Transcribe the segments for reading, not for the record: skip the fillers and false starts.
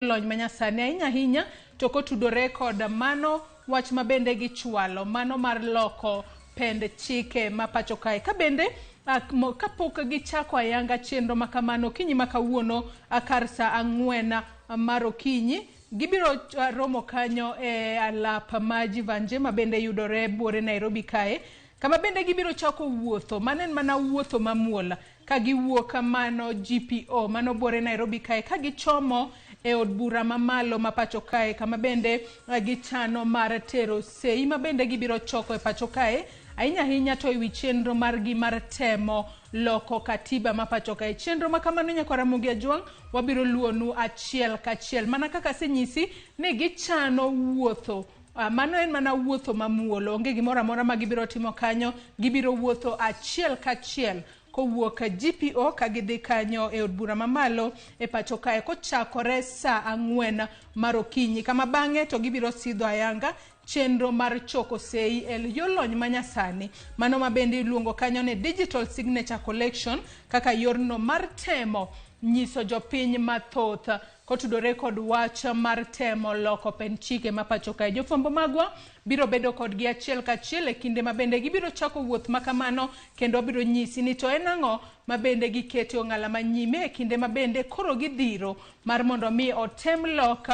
Lony manyasani ahinya ahinya to kotudore kod mano wach ma bende gichwalo mano mar loko pend chike ma pacho kae. Ka bende kapok gichako ayanga chenro ma kamano okinyi ma kawuono kar saa 4 mar okinyi, gibiro romo kanyo e alap ma Jeevanjee ma bende yudore buore Nairobi kae, kama bende gibiro chako wuotho. Mano en mana wuotho mamuol ka giwuok mano GPO mano buore Nairobi kae ka gichomo e od bura mamalo ma pacho kae, kama bende gichano mar tero sei ma bende gibiro choko e pacho kae ahinya ahinya to ewi chenro margi mar temo loko katiba ma pacho kae. Chenro ma kamano, nyakwa Ramogi Ajwang', wabiro luonu achiel kachiel mana kaka asenyisi ni gichano wuotho. Mano en mana wuotho mamuol, onge gimoro amora ma gibiro timo kanyo. Gibiro wuotho achiel kachiel kowuok GPO ka gidhi kanyo e od bura mamalo e pacho kae kochakore saa 4 mar okinyi, kama bang'e to gibiro sidho ayanga chenro mar choko sei e yo lony manyasani, mano ma bende iluongo kanyo ni digital signature collection, kaka yorno mar temo nyiso jopiny mathoth kotudore kod wach mar temo loko pend chike ma pacho kae. Jofwambo magwa biro bedo kodgi achiel kachiel e kinde ma bende gibiro chako wuoth ma kamano, kendo wabiro nyisi ni to en ang'o ma bende gikete ong'ala manyime e kinde ma bende koro gidhiro mar mondo mi otem lok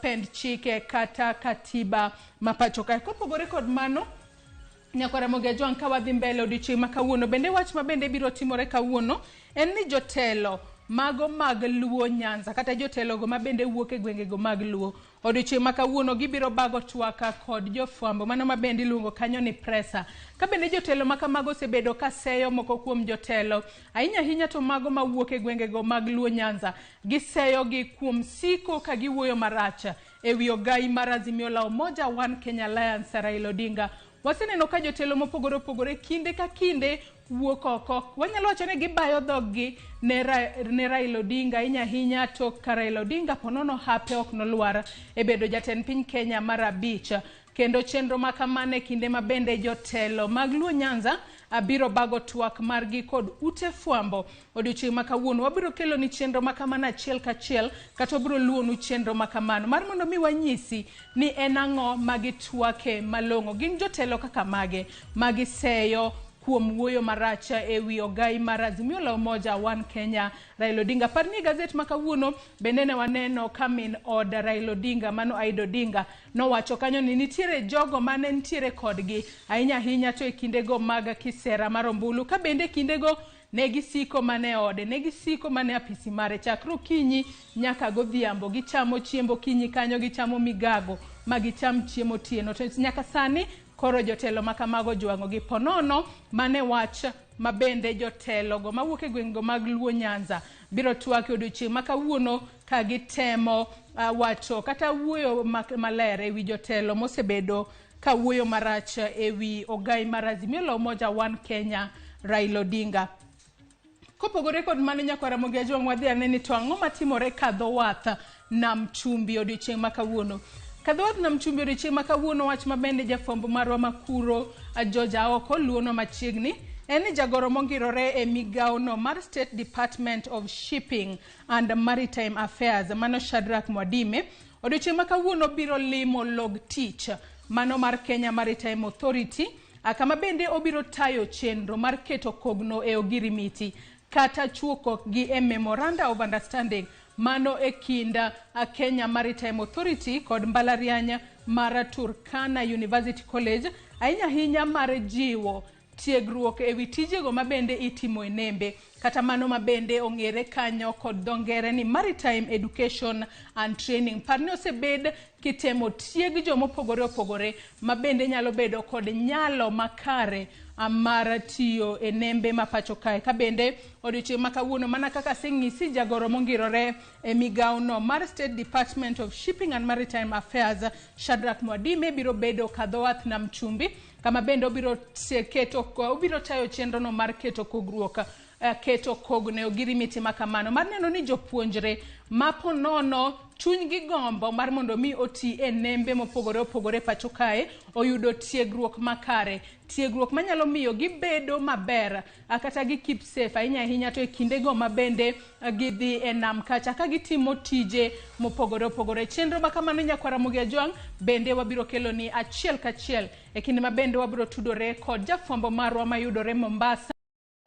pend chike kata katiba ma pacho kae. Kopogore kod mano, nyakwa Ramogi Ajwang', ka wadhi mbele odiochieng' ma kawuono, bende wach ma bende biro timore kawuono en ni jotelo mago mag Luo Nyanza kata jotelogo ma bende wuok e gwengego mag Luo, odiochieng' ma kawuono gibiro bago twak kod jofwambo, mano ma bende iluongo kanyo ni presa. Ka bende jotelo ma kamago osebedo ka seyo moko kuom jotelo, ahinya ahinya to mago mawuok e gwengego mag Luo Nyanza, giseyogi kuom siko ka giwuoyo marach ewi ogai mar Azimio la Umoja One Kenya Alliance, Raila Odinga. Waseneno ka jotelo mopogore opogore kinde ka kinde wuok oko, wanyalo wacho ni gibayo dhoggi ne Raila Odinga, ahinya ahinya tok ka Raila Odinga ponono hape ok nolwar e bedo jatend piny Kenya mar 5. Kendo chenro ma kamano e kinde ma bende jotelo mag Luo Nyanza biro bago twak margi kod ute fwambo odiochieng' ma kawuono. Wabiro kelo ni chenro ma kamano achiel kachiel, kata wabiro luwonu chenro ma kamano mar mondo mi wanyisi ni en ang'o ma gitwake malong'o. Gin jotelo kaka mage ma giseyo kuom wuoyo marach ewi ogai mar Azimio la Umoja One Kenya, Raila Odinga. Par ni gazet ma kawuono bende ne waneno ka min od Raila Odinga, mano Aida Odinga, nowacho kanyo ni nitiere jogo mane nitiere kodgi ahinya ahinya to e kindego mag kisera mar ombulu, ka bende kindego ne gisiko mana e ode, ne gisiko mana e apisi mare chakre okinyi nyaka godhiambo. Gichamo chiemb okinyi kanyo, gichamo migago ma gicham chiemo otieno. To nyaka sani koro jotelo ma kamago jwang'ogi ponono. Mane wach ma bende jotelogo mawuok e gwengego mag Luo Nyanza biro twak e odiochieng' ma kawuono ka gitemo wacho kata wuoyo maler ewi jotelo mosebedo ka wuoyo marach ewi ogai mar Azimio la Umoja One Kenya, Raila Odinga. Kopogore kod mano, nyakwa Ramogi Ajwang', wadhi ane ni to ang'o matimore kadho wath Nam Chumbi odiochieng' ma kawuono. Kadho wath Nam Chumbi odiochieng' ma kawuono, wach ma bende jafwambo marwa makuro George Aoko luonwa machiegni en ni jagoro mongirore e migawono mar State Department of Shipping and Maritime Affairs, mano Shadrack Mwadime, odiochieng' ma kawuono biro limo log tich mano mar Kenya Maritime Authority, kama bende obiro tayo chenro mar keto kogno e ogirimiti kata chuo kokgi e Memoranda of Understanding mano e kind Kenya Maritime Authority kod mbalariany mar Turkana University College, ahinya ahinya mar jiwo tiegruok ewi tijego ma bende itimo e nembe, kata mano ma bende ong'ere kanyo kod dho ngere ni Maritime Education and Training. Par ni osebed kitemo tieg jomopogore opogore ma bende nyalo bedo kod nyalo makare mar tiyo e nembe ma pacho kae. Ka bende odiochieng' ma kawuono, mana kaka aseng'isi, jagoro mongirore e migawono mar State Department of Shipping and Maritime Affairs, Shadrack Mwadime, biro bedo kadho wath Nam Chumbi, kama bende obiro tayo chenrono mar keto kogruok keto kogno e ogirimiti ma kamano mar neno ni jopuonjre ma ponono chunygi gombo mar mondo mi oti e nembe mopogore opogore pacho kae oyudo tiegruok makare, tiegruok manyalo miyo gibedo maber kata gi keep safe ahinya ahinya to e kindego ma bende gidhi e nam kacha ka gitimo tije mopogore opogore. Chenro ma kamano nyakwar Ramogi Ajwang' bende wabiro keloni achiel kachiel e kinde ma bende wabiro tudore kod jafwambo marwa mayudore Mombasa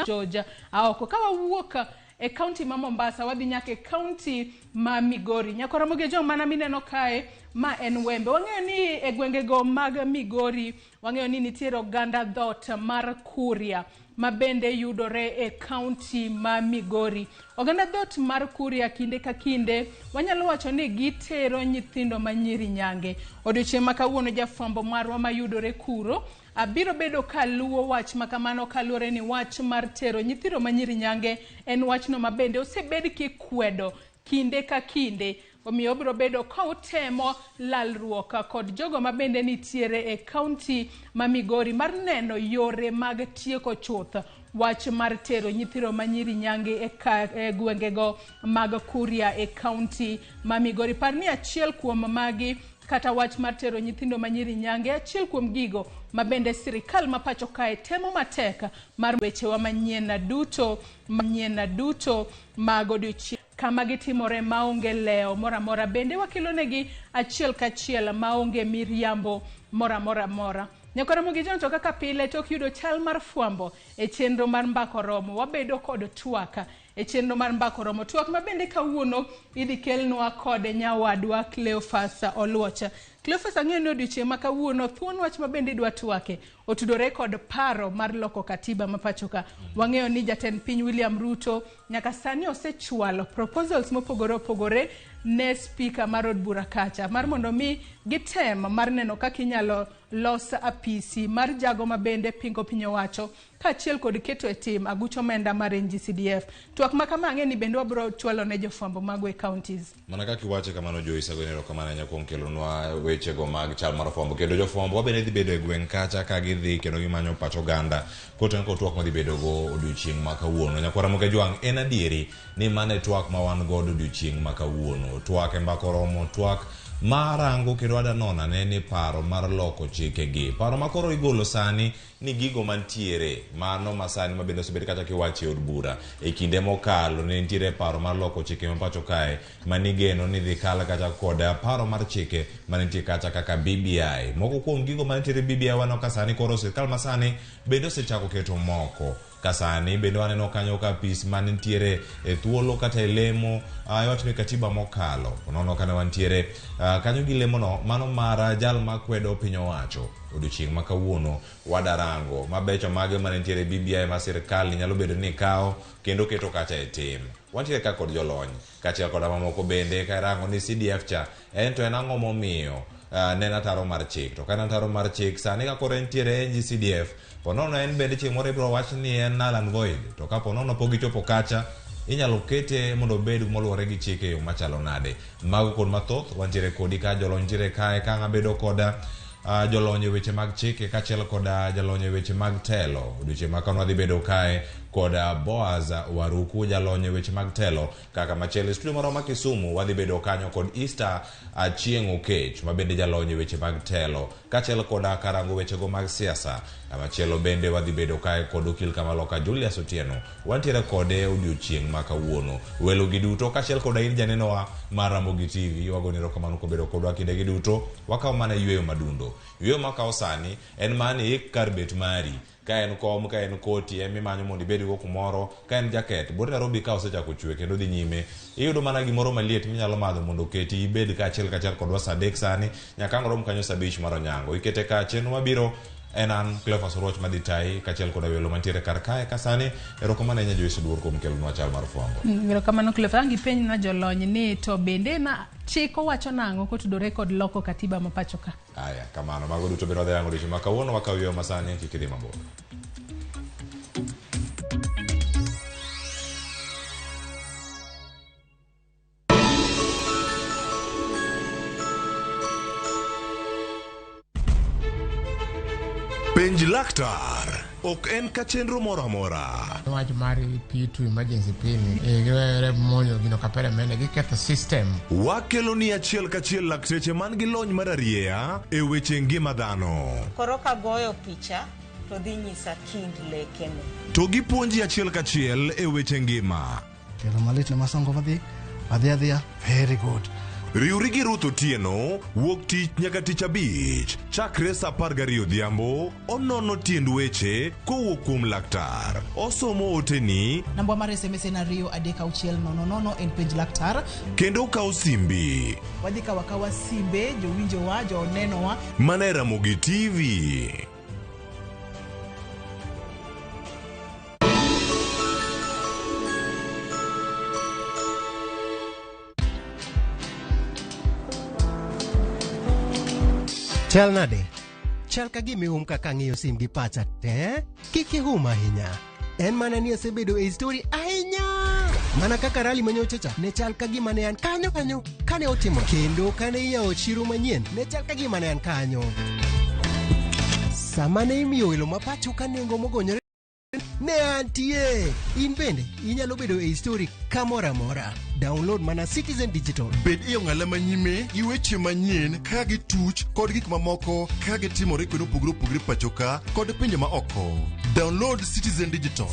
George Aoko. Ka wawuok e kaunti ma Mombasa wadhi nyaka e kaunti ma Migori. Nyakwar Ramogi Ajwang' mana mineno kae ma en wembe. Wang'eyo ni e gwengego mag Migori wang'eyo ni nitiere oganda dhoot mar Kuria ma bende yudore e kaunti ma Migori. Oganda dhoot mar Kuria kinde ka kinde wanyalo wacho ni gitero nyithindo ma nyiri nyange. Odiochieng' ma kawuono jafwambo marwa mayudore kuro abiro bedo ka luwo wach ma kamano kaluwore ni wach mar tero nyithindo ma nyiri nyange en wachno ma bende osebed kikwedo kinde ka kinde. Omiyo obiro bedo ka otemo lalruok kod jogo ma bende nitiere e kaunti ma Migori mar neno yore mag tieko chuth wach mar tero nyithindo ma nyiri nyange e gwengego mag Kuria e kaunti ma Migori. Par ni achiel kuom magi kata wach mar tero nyithindo ma nyiri nyange achiel kuom gigo ma bende sirikal ma pacho kae temo matek mar wechewa manyien duto manyien duto mag odiochieng' kama gitimore maonge lewo moro amora. Bende wakelonegi achiel kachiel maonge miriambo moro amora mora. Nyakwar Ramogi John to kaka pile tok yudo chal mar fwambo e chenro mar Mbaka Oromo wabedo kod twak e chenro mar Mbaka Oromo. Twak ma bende kawuono idhi kelnwa kod nyawadwa Cleophas Oluoch. Cleophas ang'eyo ni odiochieng' ma kawuono thuon wach ma bende idwa twake otudore kod paro mar loko katiba ma pacho ka. Wang'eyo ni jatend piny William Ruto nyaka sani osechwalo proposals mopogore opogore ne spika mar od bura kacha mar mondo mi gitem mar neno kaka inyalo los apisi mar jago ma bende pingo piny owacho kaachiel kod keto e tim aguch omenda mar NGCDF. Twak ma kama ang'e ni bende wabiro chwalo ne jofwambo mago e counties. Mana kaka iwache kamano Joyce, agoni erokamano ahinya kuom kelonwa wechego mag chal mar fwambo. Kendo jofwambo wabende dhi bedo e gweng' kacha ka gidhi kendo gimanyo pach oganda kotenore kod twak madhi bedogo odiochieng' ma kawuono. Nyakwar Ramogi Ajwang', en adieri ni mano e twak ma wan godo odiochieng' ma kawuono. Twak e mbaka oromo, twak ma rango kendo ada nono ane ni paro mar loko chikegi. Paro ma koro igolo sani ni gigo mantiere mano masani ma bende osebed kata kiwacho e od bura e kinde mokalo ne nitiere paro mar loko chike ma pacho kae manigeno ni dhi kal kata kod paro mar chike manitie kacha kaka BBI. Moko kuom gigo manitiere BBI waneno ka sani koro sirkal masani bende osechako keto moko ka sani bende waneno kanyo ka apis manitiere e thuolo kata e lemo iwacho ni katiba mokalo nono kane wantiere kanyo gi lemono mano mar jal makwedo piny owacho odiochieng' ma kawuono wadarango mabecho mage manitiere BBI ma sirkal ni nyalo bedo ni kawo kendo keto kacha e tim. Wantiere ka kod jolony kaachiel koda mamoko bende ka irango ni CDF cha en to en ang'o momiyo ne en ataro mar chik to ka en ataro mar chik sani ka koro entiere NGCDF ponono en bende chieng' moro ibiro wach ni en null and void to ka ponono pok gichopo kacha inyalo kete mondo obed moluwore gi chik e yo machalo nade. Mago kod mathoth wantiere kodi ka jolony nitiere kae ka ang' abedo koda jolony e weche mag chike kaachiel koda jalony e weche mag telo. Odiochieng' ma kawuono wadhi bedo kae koda Boaz Waruku jalony e weche mag telo kaka machielo e studio marwa ma Kisumu wadhi bedo kanyo kod Easter Achieng' Okech ma bende jalony e weche mag telo kaachiel koda karango wechego mag siasa. Kamachielo bende wadhi bedo kae kod okil kamaloka Julius Otieno. Wantiere kode odiochieng' ma kawuono. Welo gi duto kaachiel koda in janenowa mar Ramogi TV wagoni erokamano kuom bedo kodwa kinde gi duto. Wakawo mana yueyo madundo. Yueyo makawo sani en mana ni ik kar bet mari. Ka en kom, ka en koti, ema imanyo mondo ibedgo kumoro, ka en jaket, bor Nairobi ka osechako chwe kendo dhi nyime, iyudo mana gimoro maliet minyalo madho mondo oketi ibed kaachiel kachiel kodwa saa adek sani, nyaka ang' rom kanyo saa abich mar onyango. Ikete ka chenro mabiro en an Cleophas Oluoch madhi tayi kaachiel koda welo mantiere kar kae ka sani. Erokamano ahinya Joyce Oduor kuom kelonwa chal mar fwambo. Erokamano Cleophas. Ang' ipenj na jolony ni to bende na chik owacho nang'o kotudore kod loko katiba ma pacho ka? Aya, kamano. Mago duto bende wadhi yango odiochieng' ma kawuono wakawo yueyo masani kik idhi mabor. Penj laktar. Ok en ka chenro moro amora. Wach mar P2 emergency P ni giwere monjo gino kapere mende giketho system. Wakelo ni achiel kachiel lakteche man gi lony mararieya e weche ngima dhano. Koro kagoyo picha to dhi nyisa kind lekene. To gipuonji achiel kachiel e weche ngima. Tielo malit ne masongo madhi adhi adhiya very good. Riwri gi Ruth Otieno wuok tich nyaka tich abich chakre saa 12 odhiambo onono tiend weche kowuok kuom laktar. Osomo oteni Namba mar SMS en 23600 en penj laktar. kendo okawo simbi. Wadhi kawo akawa simbe jowinjowa, jonenowa. Mana e Ramogi TV. Chal nade? Chal ka gima ihum kaka ang'iyo sim gi pacha te. Kik ihum ahinya. En mana ni asebedo e story ahinya. Mana kaka rally manyocha cha ne chal ka gima ne an kanyo kanyo kane otimo. Kendo kane iyawo chiro manyien ne chal ka gima ne an kanyo. Sama ne imiyo welo ma pacho ka nengo mogonyore ne antie. In bende inyalo bedo e story kamoro amora. Download mana Citizen Digital. Bed e ong'ala manyime gi weche manyien ka gituch kod gik mamoko ka gitimore kuonde mopogore opogore pacho ka kod pinje ma oko. Download Citizen Digital.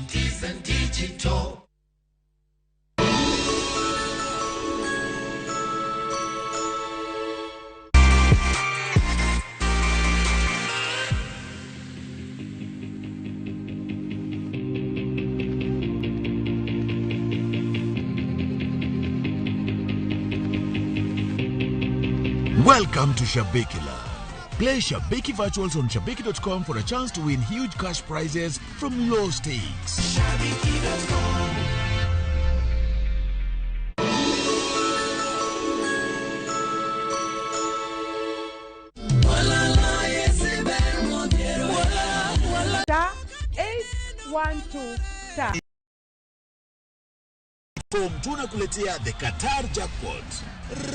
Citizen Digital. Welcome to Shabiki Land. Play Shabiki Virtuals on Shabiki.com for a chance to win huge cash prizes from low stakes. Shabiki.com. Star 812 star. Form tunakuletea the Qatar Jackpot.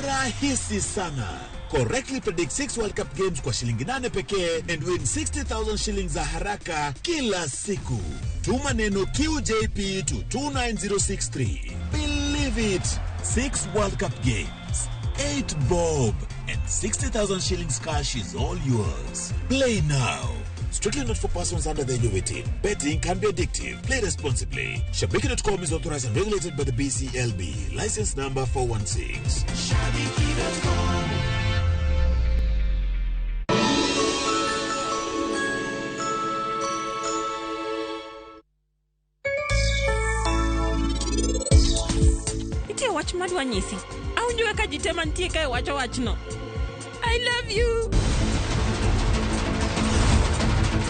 Rahisi sana. Correctly predict 6 World Cup games kwa shilingi 8 pekee and win 60,000 shillings za haraka kila siku. Tuma neno QJP to 29063. Believe it. 6 World Cup games, 8 bob and 60,000 shillings cash is all yours. Play now. Strictly not for persons under the age of 18. Betting can be addictive. Play responsibly. Shabiki.com is authorized and regulated by the BCLB. License number 416. Shabiki.com. Nitie wach madwa nyisi. Awinjo kaka ji te mantie kae wacho wachno. I love you.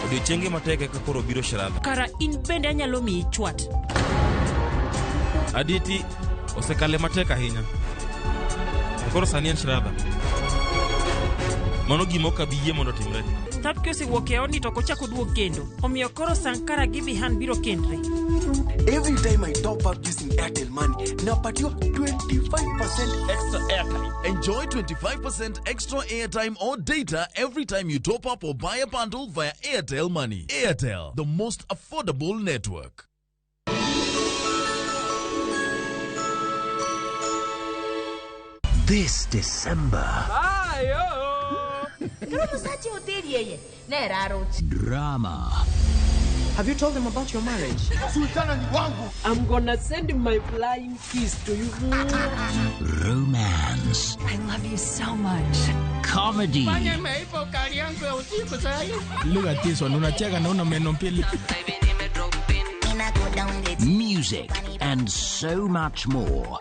Odiochienge matek eka koro biro Shradha. Kara in bende anyalo miyi chwat. Aditi osekale matek ahinya. To koro sani en Shradha. Mano gima ok abi yie mondo otimre. Thapki osewuok e odni to ok ochak oduog kendo. Omiyo koro Sankara gi Bihan biro kendre. Every time I top up using Airtel Money, napatiwa 25% extra airtime. Enjoy 25% extra airtime or data every time you top up or buy a bundle via Airtel Money. Airtel, the most affordable network. This December, drama, Have you told them about your marriage? Sultana ni wangu. I'm gonna send my flying kiss to you. romance, I love you so much. comedy, Look at this one, unacheka na una meno mbili. music, and so much more.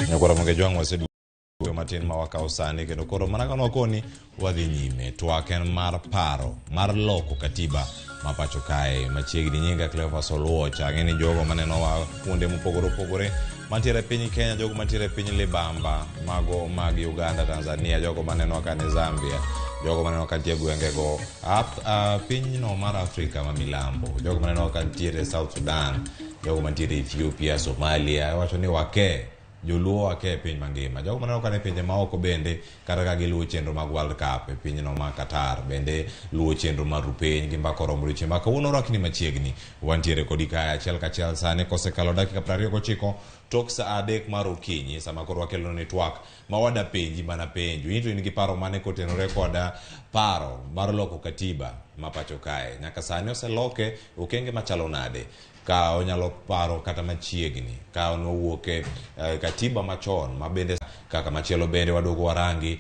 Nyakwara Monge Jwang' waseduogo matin ma wakawo sani kendo koro mana kaka wakoni wadhi nyime. Twak en mar paro mar loko katiba ma pacho kae machiegni. Nyinga Cleophas Oluoch. Ang'e ni jogo manenowa kuonde mopogore opogore mantiere e piny Kenya, jogo mantiere e piny Libamba, mago mag Uganda, Tanzania, jogo manenowa kane Zambia, Jogo maneno ka nitie gwengego pinyno mar Afrika ma milambo, jogo maneno ka nitiere South Sudan, jogo mantiere Ethiopia, Somalia, wacho ni wake joluo wake e piny mangima. Jogo maneno ka ne pinje maoko bende kata ka giluwo chenro mag World Cup e pinyno ma Qatar, bende luwo chenro mar rupiny gi mbaka oromo odiochieng' ma kawuono rwakni machiegni. Wantiere kodi kae achiel kachiel sani kosekalo dakika 29 tok sa 3 mar okinyi, sama koro wakelo ni twak ma wada penji mana penjo. In to in gi paro mane kotenore koda paro mar loko katiba ma pacho kae? Nyaka sani oseloke okenge machalo nade? Ka onyalo paro kata machiegni ka nowuok e katiba machon ma bende kaka machielo bende waduogo warangi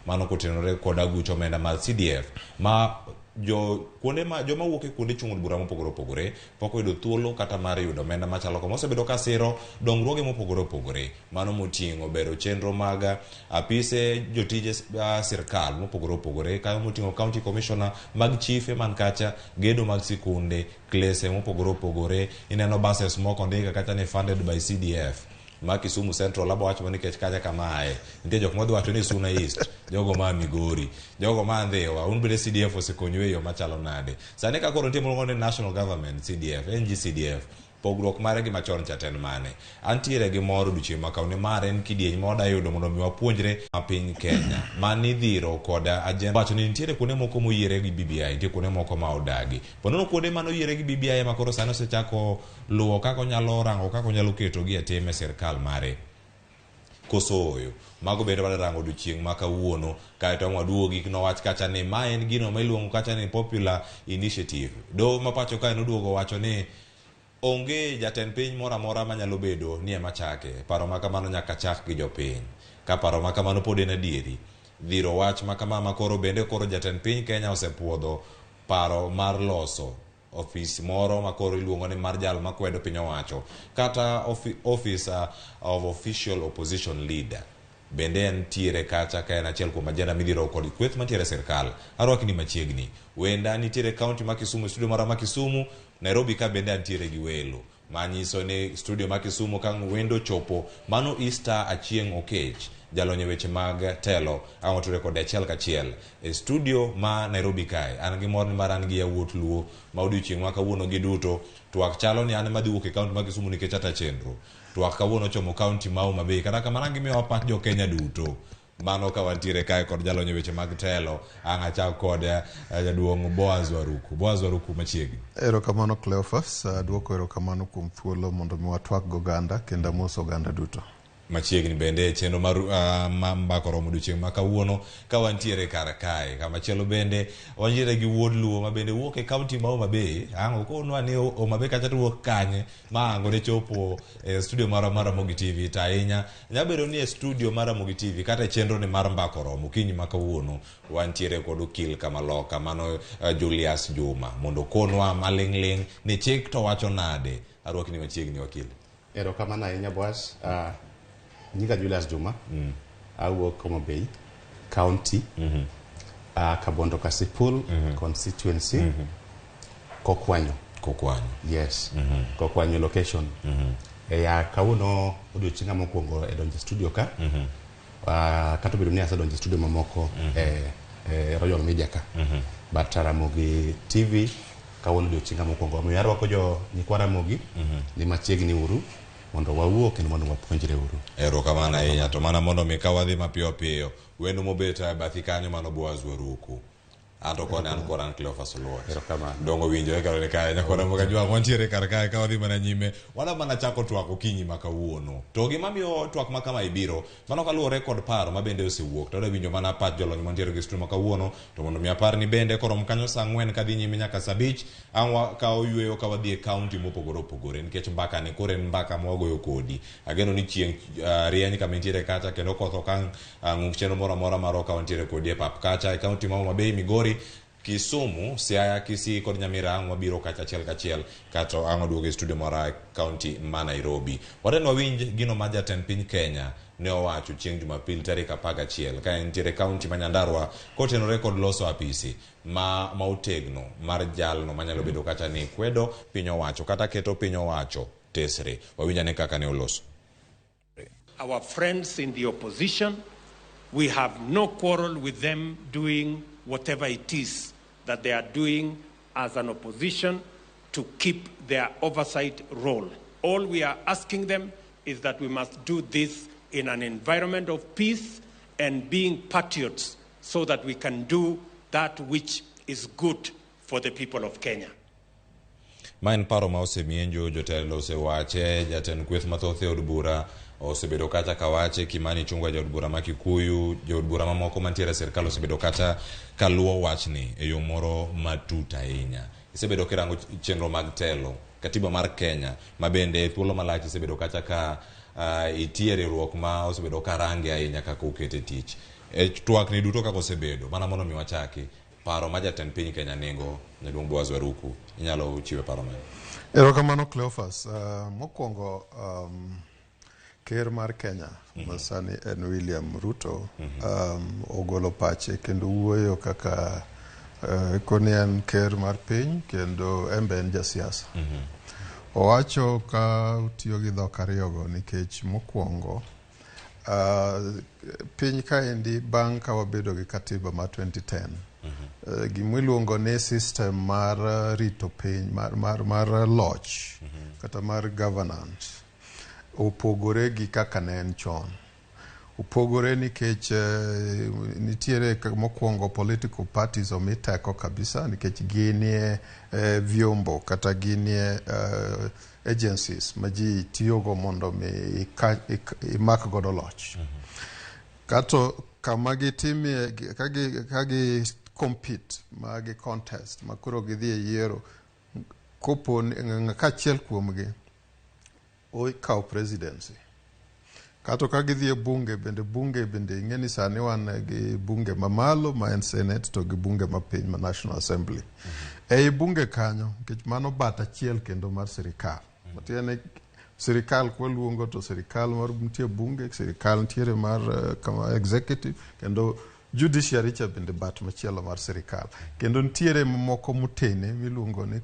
mano kotenore kod aguch omenda mar CDF ma jo kuonde ma joma wuok e kuonde chung' od bura mopogore opogore pok oyudo thuolo kata mar yudo omenda machalo kama osebedo ka siro dongruoge mopogore opogore, mano moting'o bero chenro mag apise jotije sirkal mopogore opogore, kanyo moting'o county commissioner mag chife man kacha, gedo mag sikunde, klese mopogore opogore. Ineno buses moko ndika kacha ni funded by CDF ma Kisumu Central, abo wacho nikech kacha kamae nitie jok modhi wacho ni Suna East, jogo ma Migori, jogo ma Ndhiwa, un bende CDF osekonyu e yo machalo nade? Sani ka koro nitie moluongo ni National Government CDF, NGCDF, pogruok mare gi machon cha to en mane? Antiere gi mor odiochieng' ma kawuono nimar en kidieny ma wada yudo mondo mi wapuonjre ma piny Kenya mani dhiro kod agenda wacho ni nitiere kuonde moko moyiere gi BBI, nitie kuonde moko ma odagi. Ponono kuonde mane oyiere gi BBI ema koro sani osechako luwo kaka onyalo rango kaka onyalo ketogi e tim e sirkal mare koso oyo. Mago bende wadwa rango odiochieng' ma kawuono, kaeto ang' waduogi nowach kacha ni ma en gino ma iluongo kacha ni popular initiative. Doho ma pacho kae noduogo wacho ni onge jatend piny moro amora manyalo bedo ni ema chake. Paro ma kamano nyaka chak gi jopiny. Ka paro ma kamano pod en adieri, dhiro wach ma kama ma koro bende koro jatend piny Kenya osepuodho paro mar loso ofis moro ma koro iluongo ni mar jal makwedo piny owacho kata office of official opposition leader bende en tiere kacha ka en achiel kuom agenda midhiro kod kweth mantiere e sirkal. Arwakni machiegni. Wenda nitiere county ma Kisumu, studio mara ma Kisumu, Nairobi ka bende antiere gi welo. Manyiso ni studio ma Kisumu ka wendo chopo, mano Easter Achieng' Okech, jalony e weche mag telo, ang' wature kode achiel kachiel. E studio ma Nairobi kae, an gi mor ni mar an gi yawuot Luo ma odiochieng' ma kawuono giduto, twak chalo ni an ema dhi wuok e county ma Kisumu nikech ata chenro. Twak kawuono ochomo county ma Homa Bay, kata kamano ang' gimiyowa pach jo Kenya duto. Mano ka wantiere kae kod jalony e weche mag telo, ang' achak kod jaduong' Boaz Waruku. Boaz Waruku machiegni. Erokamano Cleophas, aduoko erokamano kuom thuolo mondo mi watwak gi oganda kendo amos oganda duto. Machiegni bende e chenro mar mbaka oromo odiochieng' ma kawuono ka wantiere kar kae. Kamachielo bende wantiere gi wuod Luo ma bende wuok e county ma Homa Bay. Ang' okonwa ni Homa Bay kacha to wuok kanye ma ang' ne chopo e studio marwa mar Ramogi TV. To ahinya nyalo bedo ni e studio mar Ramogi TV kata e chenro ni mar mbaka oromo okinyi ma kawuono wantiere kod okil kamaloka mano Julius Juma mondo okonwa maling'ling' ni chik to wacho nade. Arwakni machiegni wakil. Erokamano ahinya Boaz. Nyinga Julius Juma. Awuok Homa Bay County. Kabondo Kasipul constituency. Kokwanyo. Kokwanyo. Yes. Kokwanyo location. Eya kawuono odiochienga mokwongo e donjo e studio ka. Kata obedo ni asedonjo e studio mamoko e Royal Media ka. But Ramogi TV kawuono odiochienga mokwongo. Omiyo arwako jo nyikwa Ramogi ni machiegni uru mondo wawuo kendo mondo wapuonjre uru. Erokamano ahinya. To mana mondo mi ka wadhi mapiyo piyo, wendo mobet e bathi kanyo mano Boaz Waruku. Anto koni an kod an Cleophas Oluoch. Dongo winjore kar kae nyakora moka jwang' wantiere kar kae ka wadhi mana nyime. Wadwa mana chako twak okinyi ma kawuono. To gima miyo twak ma kama ibiro, mano kaluwore kod paro ma bende osewuok. To adwa winjo mana pach jolony mantiere gi studio ma kawuono. To mondo mi apar ni bende koromo kanyo saa 4 kadhi nyime nyaka saa 5, ang' wakawo yweyo ka wadhi e county mopogore opogore. Nikech mbaka ni koro en mbaka ma wagoyo kodi. Ageno ni chieng' rieny kama intiere kacha kendo koth ok ang' ng'uk chenro moro amora marwa ka wantiere kodi e pap kacha e county ma Homa Bay, Migori, Kisumu, Siaya, Kisii kod Nyamira ang' wabiro kacha achiel kachiel kato ang' waduogo e studio moro e county ma Nairobi. Wadwa ni wawinj gino ma jatend piny Kenya ne owacho chieng' Jumapil tarik 11 ka entiere county ma Nyandarua kotenore kod loso apisi ma otegno mar jalno manyalo bedo kacha ni kwedo piny owacho kata keto piny owacho tesre. Wawinj ane kaka ne oloso. Our friends in the opposition We have no quarrel with them doing whatever it is that they are doing as an opposition to keep their oversight role. All we are asking them is that we must do this in an environment of peace and being patriots so that we can do that which is good for the people of Kenya. Ma en paro ma osemienjo, jotelo osewache, jatend kweth mathoth e od bura osebedo kacha kawache, Kimani Ichung'wa jaod bura ma Kikuyu, jood bura mamoko mantiere e sirkal osebedo kacha kaluwo wachni e yo moro matut ahinya. Isebedo kirango chenro mag telo, katiba mar Kenya, ma bende thuolo malach isebedo kacha ka itie riwruok ma osebedo karange ahinya kaka okete tich. E twak ni duto kaka osebedo, mana mondo mi wachaki, paro ma jatend piny Kenya nigo, Jaduong' Boaz Waruku, inyalo chiwe paro mane? Erokamano Cleophas. Mokwongo ker mar Kenya ma sani en William Ruto ogolo pache kendo wuoyo kaka koni en ker mar piny kendo en be en jasiasa. Owacho ka otiyo gi dhok ariyogo nikech mokwongo piny kaendi bang' ka wabedo gi katiba mar 2010 gimiluongo ni system mar rito piny mar loch kata mar governance opogore gi kaka ne en chon. Opogore nikech nitiere mokwongo political parties omi teko kabisa nikech ginie vyombo kata ginie agencies ma ji tiyogo mondo mi imak godo loch. Kato kama gitimie ka gi compete ma gi contest ma koro gidhi e yiero kopo kachiel kuomgi okawo presidency. Kato ka gidhi e bunge bende ing'e ni sani wan gi bunge mamalo ma en Senate to gi bunge mapiny ma National Assembly. Ei bunge kanyo nikech mano bat achiel kendo mar sirikal. Matiende sirikal kwaluongo to sirikal mar nitie bunge, sirikal nitiere mar kama executive kendo judiciary cha bende bat machielo mar sirikal. Kendo nitiere mamoko motene miluongo ni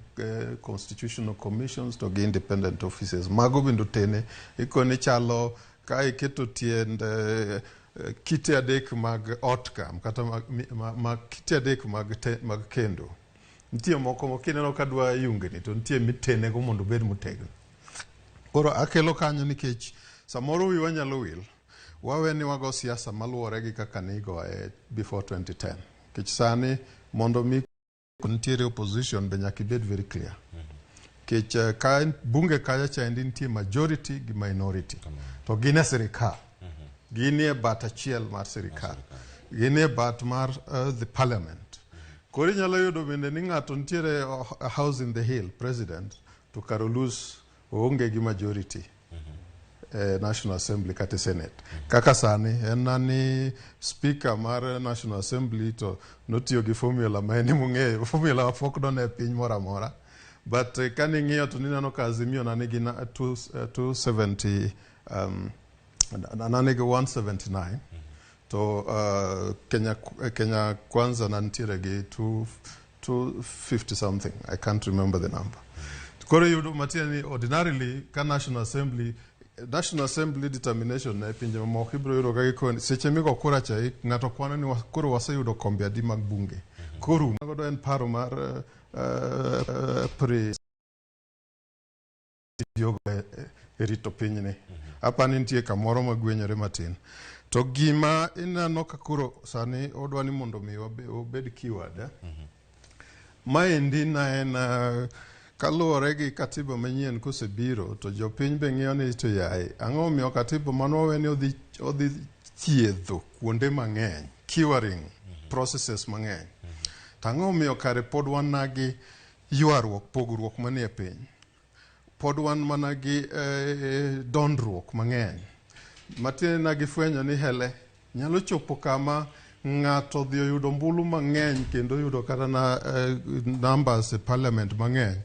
constitutional commissions to gi independent offices. Mago bende otene ikoni chalo ka iketo tiend kite adek mag ot kam kata ma kite adek mag kendo. Nitie moko ma kineno ka dwa yungni to nitie mitenego mondo obed motegno. Koro akelo kanyo nikech samoro wiwa nyalo wil. Wawe ni wago siasa maluwore gi kaka nigoye before 2010. Nikech sani mondo mi nitiere opposition be nyaka ibed very clear. Nikech ka bunge kacha chaendi nitie majority gi minority. To gin e sirikal. Gin e bat achiel mar sirikal. Gin e bat mar the parliament. Koro inyalo yudo bende ni ng'ato nitiere a house in the hill, president, to kar lose oonge gi majority. National Assembly kata Senate. Kaka sani en nani speaker mar National Assembly to notiyo gi formula ma en mong'eyo, formula ma pok none e piny moro amora. But kaning'iyo to nineno ka Azimio na nigi 270 na nigi 179 to Kenya Kwanza na nitiere gi 250 something. I can't remember the number. Koro yudo matiende ni ordinarily ka National Assembly determination e pinje mamoko ibiro yudo ka gikoni seche migo kura cha ng'ato kwano ni koro waseyudo kombe adi mag bunge. Koro mago en paro mar pre tiyogo e rito pinyni. Apani nitie kamoro magwenyore matin. To gima ineno ka koro sani odwa ni mondo mi obed keyword. Maendi na en kaluwore gi katiba manyien kosebiro to jopiny be ng'iyo ni to yaye ang'o omiyo katiba mano wawe ni odhi thiedho kuonde mang'eny, curing processes mang'eny. To ang'o omiyo kare pod wan gi ywaruok, pogruok manie piny. Pod wan mana gi dondruok mang'eny. Matiende na gifwenyo ni hele nyalo chopo kama ng'ato dhi oyudo ombulu mang'eny kendo oyudo kata na numbers e parliament mang'eny.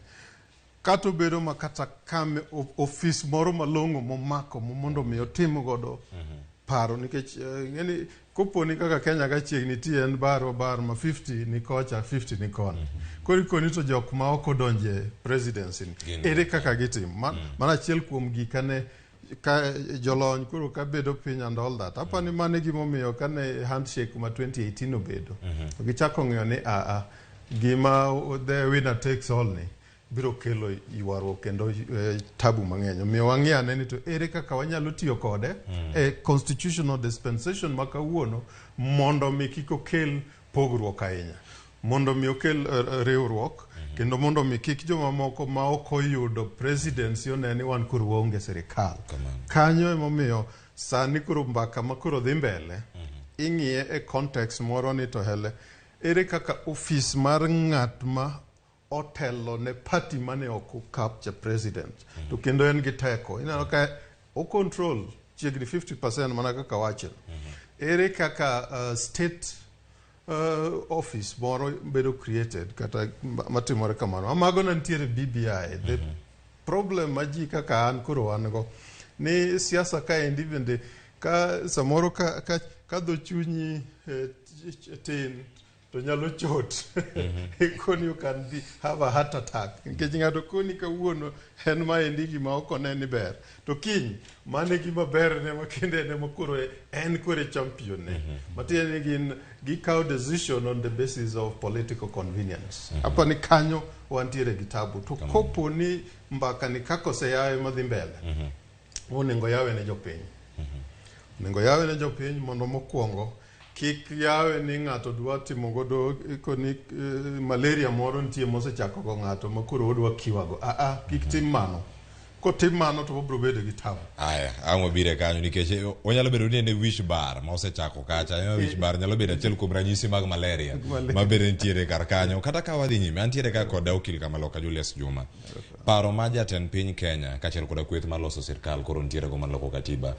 Kata obedo ma kata kame ofis moro malong'o momako mondo mi otim godo paro nikech ng'eni koponi kaka Kenya ka chiegni ti en bar ma 50 ni kocha 50 ni koni. Koro ikoni to jok ma ok odonje presidency ni ere kaka gitimo. Mano achiel kuom gika ne Ka jolony koro ka bedo piny and all that, apani mano e gimomiyo kane handshake ma 2018 obedo, to gichako ng'iyo ni aa gima the winner takes all ni biro kelo ywaruok kendo tabu mang'eny. Omiyo wang'i ane ni to ere kaka wanyalo tiyo kode e constitutional dispensation ma kawuono mondo mi kik okel pogruok ahinya, mondo mi okel riwruok, kendo mondo mi kik jomamoko ma ok oyudo presidency one ni wan koro waonge sirikal. Kanyo emomiyo sani koro mbaka ma koro dhi mbele ing'iye e context moro ni to hele ere kaka ofis mar ng'at ma otelo ne party mane ok capture president to kendo en gi teko, ineno ka o control chiegni 50% mana kaka wacho, ere kaka state office moro bedo created kata matimore kamano. Mago ne nitiere BBI. The problem ma ji kaka an koro wan go ni siasa kaendi bende ka samoro ka dho chunyi tin to nyalo chot koni, you can be, have a heart attack, nikech ng'ato koni kawuono en maendi gima ok one ni ber, to kiny mane gima ber ne ma kendo en ema koro en koro e champion ne. Matiende ni gin gikawo decision on the basis of political convenience. Apa ni kanyo wantiere gi tabu. To kopo ni mbaka ni kaka oseyawe madhi mbele, onego yawe ne jopiny, onego yawe ne jopiny mondo mokwongo kik yawe ni ng'ato dwa timo godo koni malaria moro nitie mosechako go ng'ato ma koro odwa kiwago. Aa, kik tim mano. Kotim mano to wabiro bedo gi tabu. Aya, ang' wabire kanyo nikech onyalo bedo ni en e wich bar ma osechako kacha. Wich bar nyalo bedo achiel kuom ranyisi mag malaria Malaria. ma bende nitiere kar kanyo. Kata ka wadhi nyime, antiere ka kod okil Kamaloka Julius Juma. Paro ma jatend piny Kenya kaachiel koda kweth mar loso sirkal koro nitiere go mar loko katiba.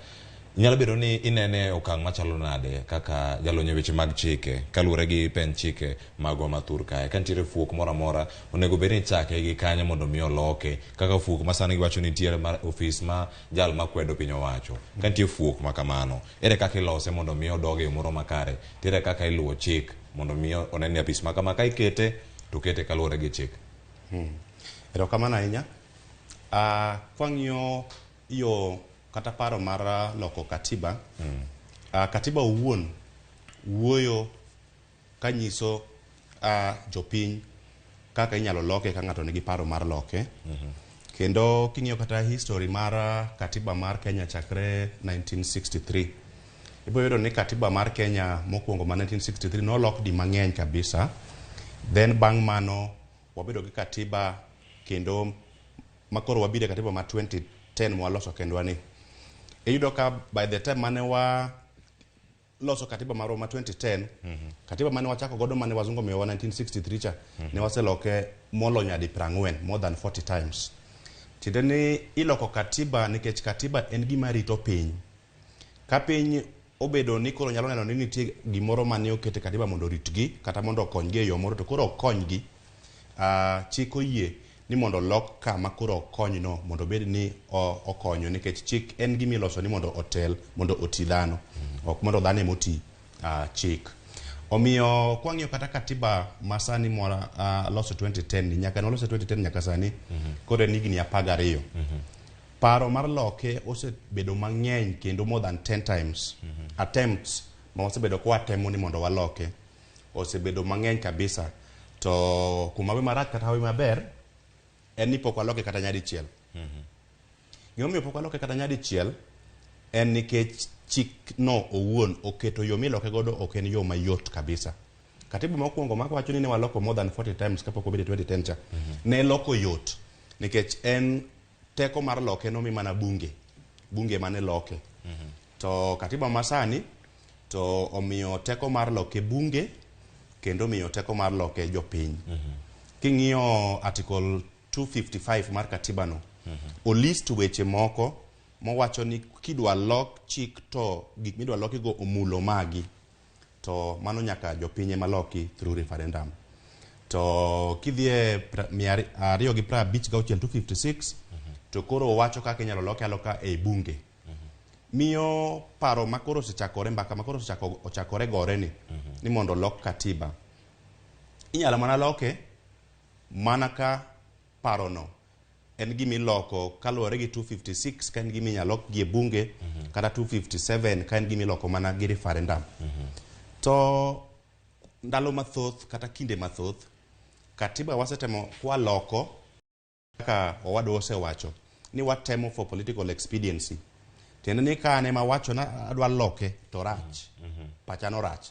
Nyalo bedo ni inene e okang' machalo nade kaka jalony e weche mag chike kaluwore gi pend chike magwa ma thur kae? Ka nitiere fuok moro amora, onego bed ni ichake gi kanye mondo mi oloke, kaka fuok ma sani giwacho ni nitiere mar ofis ma jal makwedo piny owacho. Ka nitie fuok ma kamano, ere kaka ilose mondo mi odog e yo moro makare? To ere kaka iluwo chik mondo mi one ni apis ma kama ka ikete to okete kaluwore gi chik? Erokamano ahinya. Kwang'iyo yo kata paro mar loko katiba, katiba owuon wuoyo kanyiso jopiny kaka inyalo loke ka ng'ato nigi paro mar loke. Kendo king'iyo kata history mar katiba mar Kenya chakre 1963, ibiro yudo ni katiba mar Kenya mokwongo ma 1963 nolok di mang'eny kabisa. Then bang' mano wabedo gi katiba kendo makoro wabiro e katiba ma 2010 mwaloso kendwa ni. Iyudo ka by the time mane wa loso katiba marwa ma 2010, katiba mane wachako godo mane wazungu omiyowa 1963 cha, ne waseloke moloyo nyadi 40, more than 40 times. Tiende ni iloko katiba nikech katiba en gima rito piny. Ka piny obedo ni koro nyalo neno ni nitie gimoro mane oket e katiba mondo oritgi kata mondo okonygi e yo moro, to koro okonygi, chik oyie ni mondo olok kama koro okonyno mondo obed ni okonyo, nikech chik en gima iloso ni mondo otel, mondo oti dhano, ok mondo dhano ema oti chik. Omiyo kwang'iyo kata katiba masani mwa loso 2010 ni, nyaka ne walose 2010 nyaka sani, koro en higni 12. Paro mar loke osebedo mang'eny kendo more than 10 times. Attempts ma wasebedo ka watemo ni mondo waloke osebedo mang'eny kabisa. To kuma hawi marach kata hawi maber en ni pok waloke kata nyadichiel. Gimomiyo pok waloke kata nyadichiel en nikech chik no owuon oketo yo miloke godo ok en yo mayot kabisa. Katiba mokwongo ma wacho ni ne waloko more than 40 times kapok wabedo e 2010 cha, ne loko yot nikech en teko mar loke nomi mana bunge, bunge mane loke. To katiba masani to omiyo teko mar loke bunge kendo omiyo teko mar loke jopiny. King'iyo article 255 mar katiba no, o list weche moko mowacho ni kidwa lok chik to gik midwa lokigo omulo magi, to mano nyaka jopiny ema loki through referendum. To kidhi e 256, 256, to koro wacho kaka inyalo loke aloka ei bunge. Miyo paro makoro osechakore, mbaka makoro osechako ochakore gore ni mondo olok katiba, inyalo mana loke mana ka parono en gima iloko kaluwore gi 256 ka en gima inyalo lok gi e bunge kata 257 ka en gima iloko mana gi referendum. To ndalo mathoth kata kinde mathoth katiba wasetemo kwaloko kaka owadwa osewacho ni watemo for political expediency. Tiende ni ka an ema wacho na adwa loke to rach. Pacha no rach.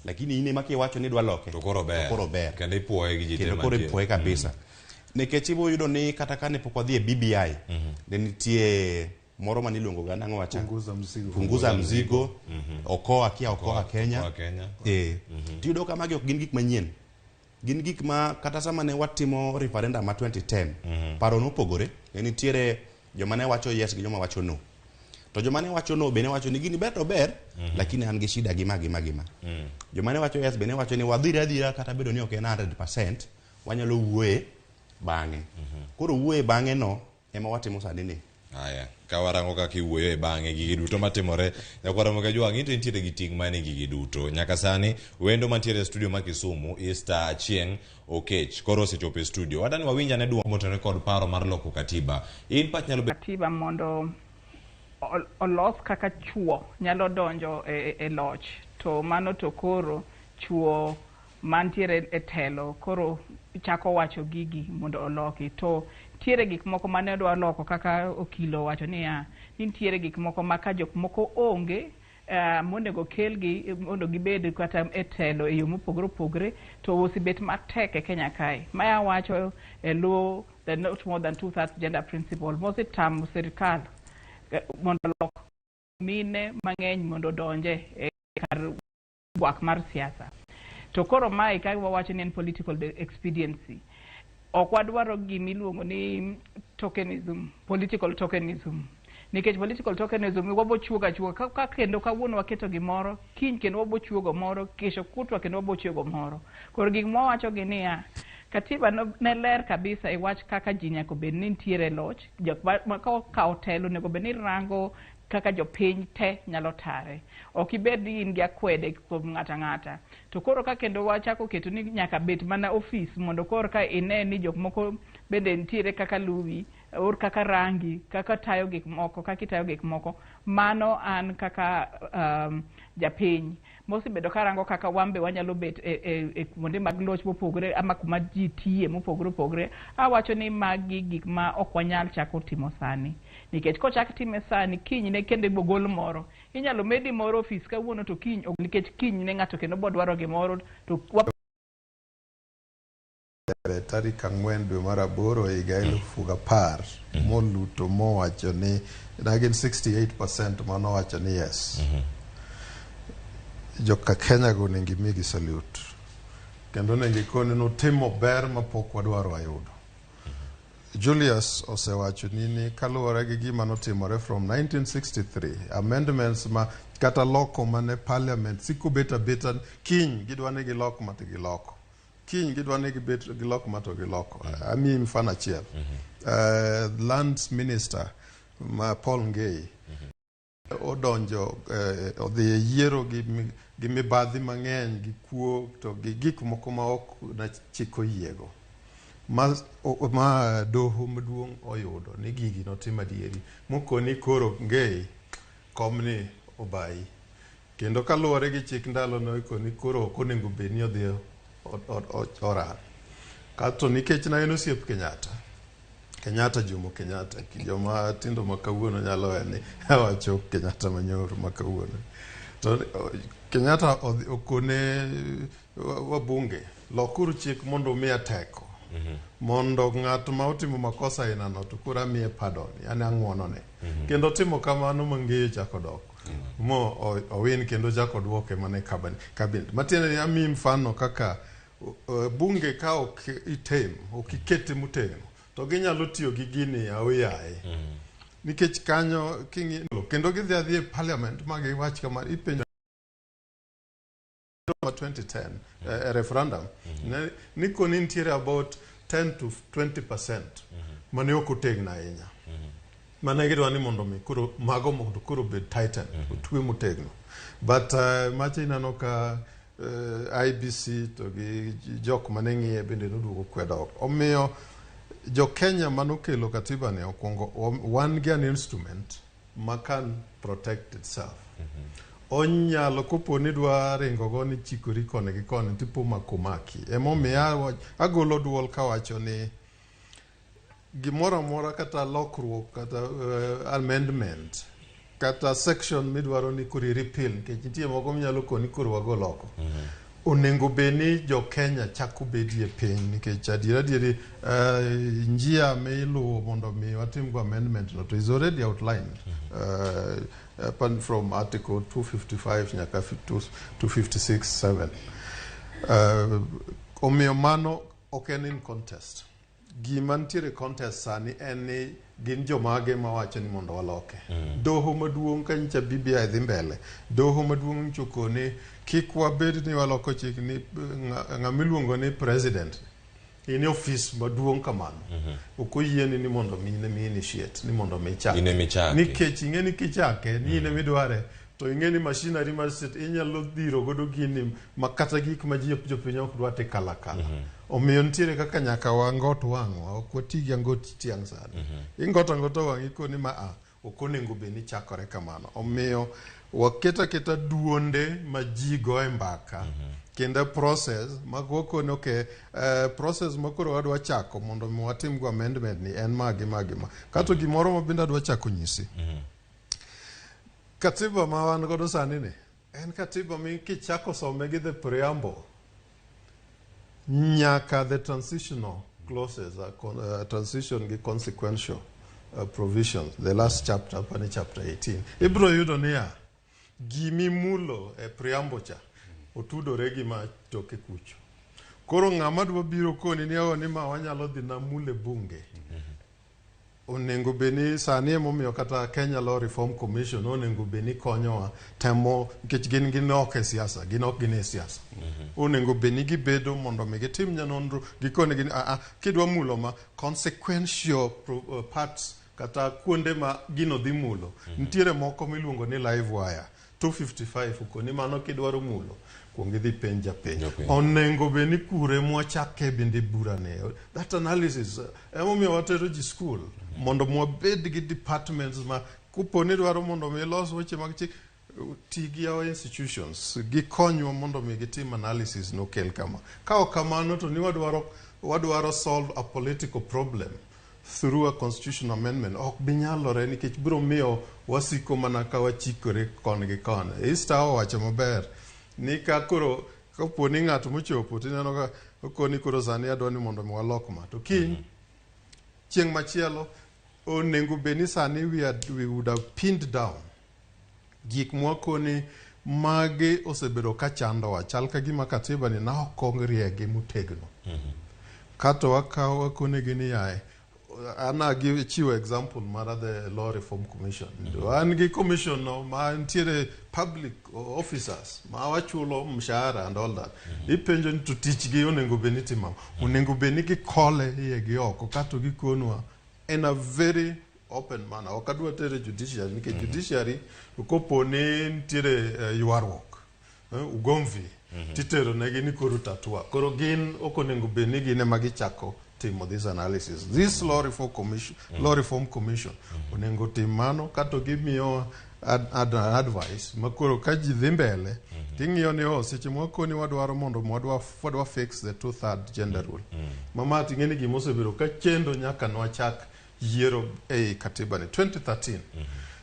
Lakini in ema kiwacho ni idwa loke to koro ber. To koro ber. Kendo ipuoye gi ji te Kendo koro mantie. ipuoye kabisa. Nikech ibo yudo ni kata kane pok wadhi e BBI, ne nitie moro mane iluongo ga nang'o wacha? Punguza mzigo. Punguza mzigo. Okoa kia Okoa Kenya. Okoa Kenya. Tiyudo ka magi ok gin gik manyien. Gin gik ma kata sama ne watimo referendum ma 2010, paro nopogore. Ne nitiere joma ne wacho yes gi joma wacho no. To joma ne wacho no be ne wacho ni gini ber to ber, lakini an gi shida gi ma gi ma gi ma. Joma ne wacho yes be ne wacho ni wadhire adhira kata bedo ni ok en 100%, wanyalo wuoye bang'e. Koro wuoye bang'e no ema watimo sani ni. Aya, ka warango kaka iwuoyo e bang'e gigi duto matimore, nyakwara Mokajwang' in to intiere gi ting' mane gigi duto. Nyaka sani wendo mantiere e studio ma Kisumu, Esther Achieng' Okech, koro osechopo e studio. Wadani wawinj ane duoko motenore kod paro mar loko katiba. In pach nyalo bedo katiba mondo olos kaka chuo nyalo donjo e loch, to mano to koro chuo mantiere e telo koro chako wacho gigi mondo oloki. To nitiere gik moko mane odwa loko kaka okilo wacho niya, ni nitiere gik moko ma ka jok moko onge monego kelgi mondo gibed kata e telo e yo mopogore opogore, to osebet matek e Kenya kae. Maya wacho e luo the not more than 2/3 gender principle mosetamo sirikal mondo olok mine mang'eny mondo odonje e kar gwak mar siasa. To koro mae ka wawacho ni en political expediency, ok wadwaro gima iluongo ni tokenism, political tokenism. Nikech political tokenism wabo chuogo achuoga ka kendo kawuono waketo gimoro, kiny kendo wabo chuogo moro, kesho kutwa kendo wabo chuogo moro. Koro gik mwawacho gi niya, katiba ne ler kabisa e wach kaka ji nyaka obed ni nitiere loch, jok ma okawo telo onego bed ni rango kaka jopiny te nyalo tare. Ok ibed ni in gi akwede kuom ng'ato ang'ata. To koro ka kendo wachako keto ni nyaka bet mana ofis mondo koro ka ine ni jok moko bende nitiere kaka luwi, or kaka rangi, kaka tayo gik moko, kaka itayo gik moko, mano an kaka japiny mosebedo karango kaka wan be wanyalo bet e kuonde mag loch mopogore ama kuma ji tiye mopogore opogore, awacho ni magi gik ma ok wanyal chako timo sani. Nikech kochak time sani, kinyne kendo ibo gol moro. Inyalo medi moro ofis kawuono to kiny, nikech kinyne ng'ato kendo bo dwaro gimoro, to tarik 4 dwe mar 8 higa 2010 moluto mowacho ni ne gin 68% manowacho ni yes. Joka Kenya go onego imigi salute kendo onego ikoni nutimo ber mapok wadwaro wayudo. Julius osewacho ni kaluwore gi gima notimore from 1963 amendments ma kata loko mane parliament siko bet abeta, kiny gidwa ni gilok ma to giloko, kiny gidwa ni gibet gilok ma to giloko. Amiyi mfano achiel. Lands minister ma Paul Ngei odonjo odhi e yiero gi mibadhi mang'eny gi kuo to gi gik moko ma ok na chik oyiego ma doho maduong' oyudo ni gigi notim adieri mokoni koro Ngei komni obayi kendo kaluwore gi chik ndalono ikoni koro ok onego bed ni odhi oran kato nikech ne en osiep Kenyatta Kenyatta Jomo Kenyatta joma tindo ma kawuono nyalo we ni awacho Kenyatta manyoro ma kawuono to Kenyatta okone wabunge lokuru chik mondo umiya teko mondo ng'at ma otimo makosa ainano to koro amiye pardon, yani ang'wonone. Kendo timo kamano ma Ngei ochako dok mo owin kendo ochako duoke mana e cabinet. Matiende ni amiyi mfano kaka bunge ka ok item, ok ikete motegno, to ginyalo tiyo gi gini aoyaye. Nikech kanyo king'iyo kendo gidhi adhiya e parliament ma giwach kama ipenjo 2010 referendum ni koni nitiere about 10 to 20% mane ok otegno ahinya. Mane gidwa ni mondo mi koro mago mondo koro obed tighten, otwe motegno. But macha ineno ka IBC to gi jok mane ng'iye bende noduogo kwedo oko. Omiyo Jo Kenya manokelo katiba ni okwongo wan gi an instrument ma can protect itself. Onyalo kopo ni dwa ringo go ni chikori koni gi koni tipo makomaki. Emomiyo agolo duol kawacho ni gimoro amora kata lokruok kata amendment kata section midwaro ni koro i repeal, nikech nitie moko minyalo koni koro wagol oko, onego bed ni jo Kenya chako bedie piny, nikech adier adieri njia miluwo mondo mi watim go amendment no to is already outlined from article 255 nyaka 256 7. Omiyo mano ok en in contest. Gima nitiere contest sani en ni gin jomage mawacho ni mondo waloke. Doho maduong' ka nyicha BBI dhi mbele, doho maduong' nyicho ni kik wabed ni waloko chik ni ng'ama iluongo ni president in e ofis maduong' kamano ok oyieni ni mondo mi in ema initiate ni mondo mi ichake. In ema ichake. Nikech ing'e ni kichake ni in ema idware, to ing'e ni machinery mar state inyalo dhiro godo gini ma kata gik ma ji jopiny ok dwa tikalo akala. Omiyo nitiere kaka nyaka wangot wang'wa, ok wati gi angot tiang' sani. Ingoto angota wang'i koni ma a ok onego bed ni chakore kamano. Omiyo waketo aketa duonde ma ji go e mbaka kendo process ma wakoni okay, process ma koro wadwa chako mondo mi watim go amendment ni en ma gi ma gi ma. Kato gimoro ma bende adwa chako nyisi. Katiba ma wan godo sani ni en katiba mi kichako some gi the preamble nyaka the transitional clauses, transition gi consequential provisions, the last chapter pani chapter 18, ibiro yudo niya gimimulo e preamble cha otudore gi ma toke kucho. Koro ng'ama dwa biro koni ni oh, ni ma wanyalo dhi namule bunge, onego bed ni sani emomiyo kata Kenya Law Reform Commission onego bed ni konyowa temo, nikech gin ok e siasa, gin ok gin e siasa. Onego bed ni gibedo mondo mi gitim nyanonro gikoni ni ah, ah, kidwa mulo ma consequential parts kata kuonde ma gino dhi mulo, nitiere moko miluongo ni live wire 255 okoni mano kidwaro mulo kuong idhi penj japiny. Onego bed ni kure mwachake bende burane, that analysis emomiyo watero ji school mondo mwabed gi departments ma kopo ni dwaro mondo mi los weche mag chik, ti gi our institutions gikonywa mondo mi gitim analysis nokel kama. Ka ok kamano to ni wadwaro solve a political problem through a constitutional amendment, ok bi nyalore, nikech biro miyo wasiko mana ka wachikore koni gi koni. Easter owacho maber ni ka koro kapo ni ng'at mochopo tineno ka okoni koro sani adwa ni mondo mi walok ma, to kiny chieng' machielo onego bed ni sani we would have pinned down gik mwakoni magi osebedo ka chandowa, chal ka gima katiba ni na ok oriegi motegno. Kato wakawo wakonegi ni yaye, an agi chiwo example mar the Law Reform Commission. Wan gi commission no ma nitiere public officers ma wachulo mshahara and all that. Ipenjo ni to tich gi onego bed ni timo ang'o? Onego bed ni gikole iye gi oko kato gikonwa in a very open manner. Ok adwa tere judiciary nikech judiciary to kopo ni nitiere ywaruok, ugomvi, titero negi ni koro tatua. Koro gin ok onego bed ni gin ema gichako timo this analysis. This Law Reform Commission onego tim mano kato gimiyo advice ma koro ka ji dhi mbele ting'iyo ni oh, seche mwakoni wadwaro mondo wadwa fix the two third gender rule mama, ting'e ni gima osebedo ka chendo nyaka nwachak yiero ei katiba ni 2013.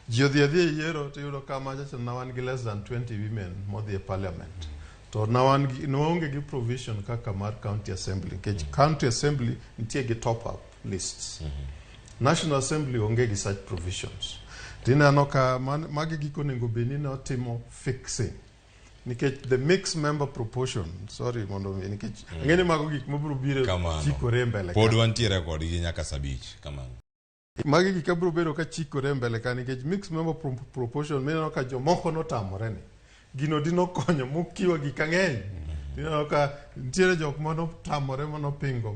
Ji odhi adhi e yiero tiyudo ka machacha na wan gi less than 20 women modhi e parliament, to na wan gi nwaonge gi provision kaka mar county assembly, nikech county assembly nitie gi top up lists, National Assembly onge gi such provisions. Tineno ka magi gik onego bed ni notimo fixing, nikech the mixed member proportion, sorry mondo mi nikech ang'e ni mago gik mabiro biro Kamano. chikore e mbele pod ka. Wantiere kodgi nyaka saa 5 kamano. Magi gik abiro bedo ka chikore e mbele ka, nikech mixed member proportion mineno ka jomoko notamore ni gino dinokonyo mokiwa gik ang'eny. Tineno ka nitiere jok manotamore manopingo.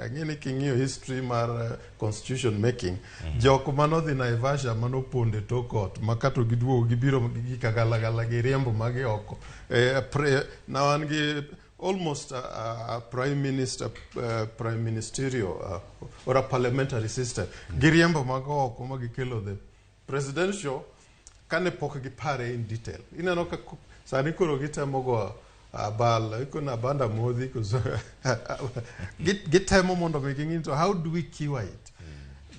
Ang'e ni king'iyo history mar constitution making, jok manodhi Naivasha manopondo e tok ot ma kato giduogo gibiro gi gik agalagala giriembo magi oko. Na wan gi almost a prime minister, prime ministerial or a parliamentary system. Giriembo mago oko ma gikelo the presidential kane pok gipare in detail. Ineno ka sani koro gitemo go abal ikono abanda modhi koso gitemo mondo mi ging'i to how do we cure it.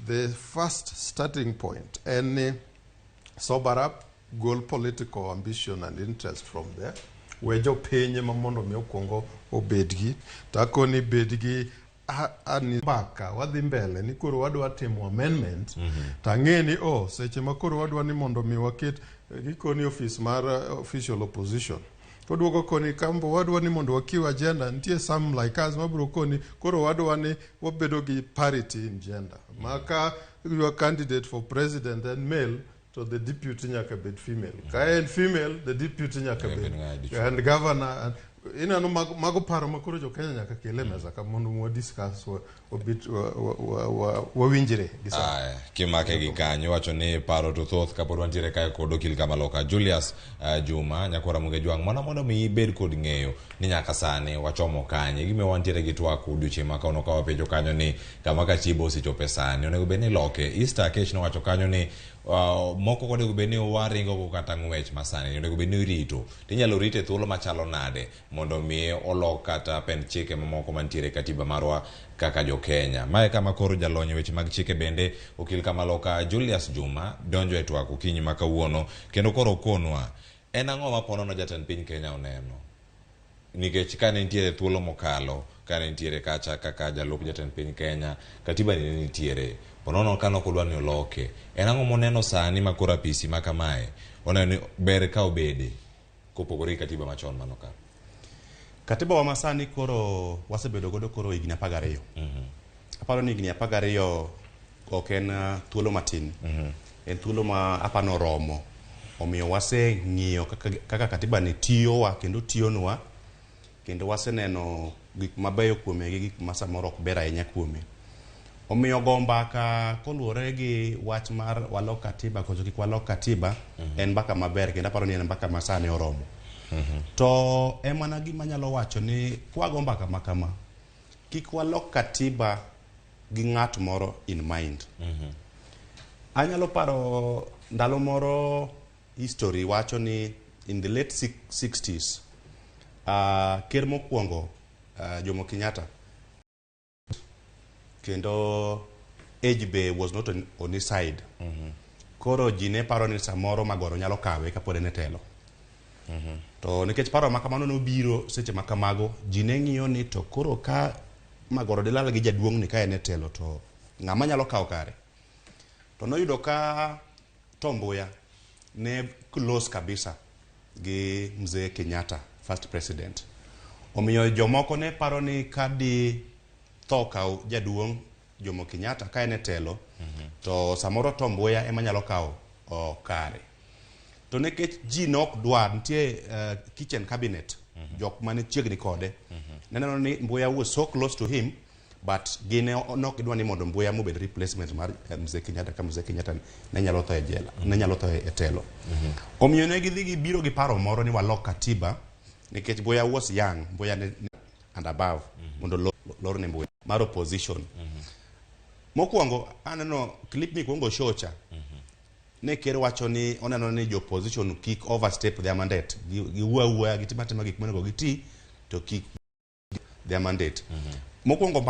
The first starting point en ni sober up, gol political ambition and interest from there. We jopiny ema mondo mi okwongo obedgi to akoni bedgi ani mbaka wadhi mbele ni koro wadwa timo amendment. To ang'e ni oh seche ma koro wadwa ni mondo mi waket gikoni office mar official opposition koduogo koni kambo wadwa ni mondo wakiw agenda nitie some like us mabiro koni koro wadwa ni wabedo gi parity in gender ma ka your candidate for president en male to the deputy nyaka bed female, ka en female the deputy nyaka Nyaka bed bed ng'a dichuo. And governor and ineno mago paro ma koro jo Kenya nyaka kel e mesa ka mondo wa discuss wa wabit wawinjre gi sa. Aya, kimake gi kanyo wacho ni paro to thoth kapod wantiere kae kod okil kamaloka Julius Juma nyakwara Muge Jwang' mana mondo mi ibed kod ng'eyo ni nyaka sani wachomo kanye gimiyo wantiere gi twak odiochieng' ma kawuono ka wapenjo kanyo ni kama katiba osechope sani onego bed ni loke. Easter Akech nowacho kanyo ni moko onego bed ni waringo go kata ng'wech masani onego bed ni irito tinyalo rite thuolo machalo nade mondo mi olok kata pend chike mamoko mantiere e katiba marwa kaka jo Kenya. Mae kama koro jalony e weche mag chike bende okil kamaloka Julius Juma donjo e twak okinyi ma kawuono kendo koro okonwa en ang'o ma ponono jatend piny Kenya oneno nikech kane nitiere thuolo mokalo kane nitiere kacha kaka jalup jatend piny Kenya katiba ni ne nitiere ponono ka nok odwa ni oloke en ang'o moneno sani ma koro apisi ma kamae oneno ni ber ka obede kopogore gi katiba machon manokalo. Katiba wa masani koro wasebedo godo koro higni 12. Aparo ni higni 12 ok en thuolo matin. En thuolo ma apano oromo. Omiyo waseng'iyo kaka katiba ni tiyowa kendo tiyonwa kendo waseneno gik mabeyo kuome gi gik ma samoro ok ber ahinya kuome. Omiyo go mbaka koluwore gi wach mar walok katiba koso kik walok katiba en mbaka maber kendo aparo ni en mbaka ma sani oromo. To emana gima anyalo wacho ni kwago mbaka ma kama kik walok katiba gi ng'at moro in mind. Anyalo paro ndalo moro history wacho ni in the late 60s ker mokwongo Jomo Kenyatta kendo age be was not on his side. Koro ji ne paro ni samoro Magoro nyalo kawe kapod en e telo. To nikech paro ma kamano nobiro seche ma kamago, ji ne ng'iyo ni to koro ka Magoro dilal gi jaduong' ni ka en e telo to ng'ama nyalo kawo kare. To noyudo ka Tom Mboya ne close kabisa gi Mzee Kenyatta, first president. Omiyo jomoko ne paro ni ka di tho kaw jaduong' Jomo Kenyatta ka en e telo, to samoro Tom Mboya ema nyalo kawo kare. To nikech ji ne ok dwar, nitie kitchen cabinet, jok mane chiegni kode. Neneno ni Mboya was so close to him, but gin ne ok gidwa ni mondo Mboya mobed replacement mar Mzee Kenyatta ka Mzee Kenyatta ne nyalo tho e jela, ne nyalo tho e telo. Omiyo ne gidhi gibiro gi paro moro ni walok katiba nikech Mboya was young, Mboya ne and above mondo lor ne Mboya mar opposition. Mokwongo aneno clip mikwongo show cha. Ne ker wacho ni oneno ni jo opposition kik overstep their mandate. Giwuo awuoya gitim atima gik monego giti to kik their mandate. Mokwongo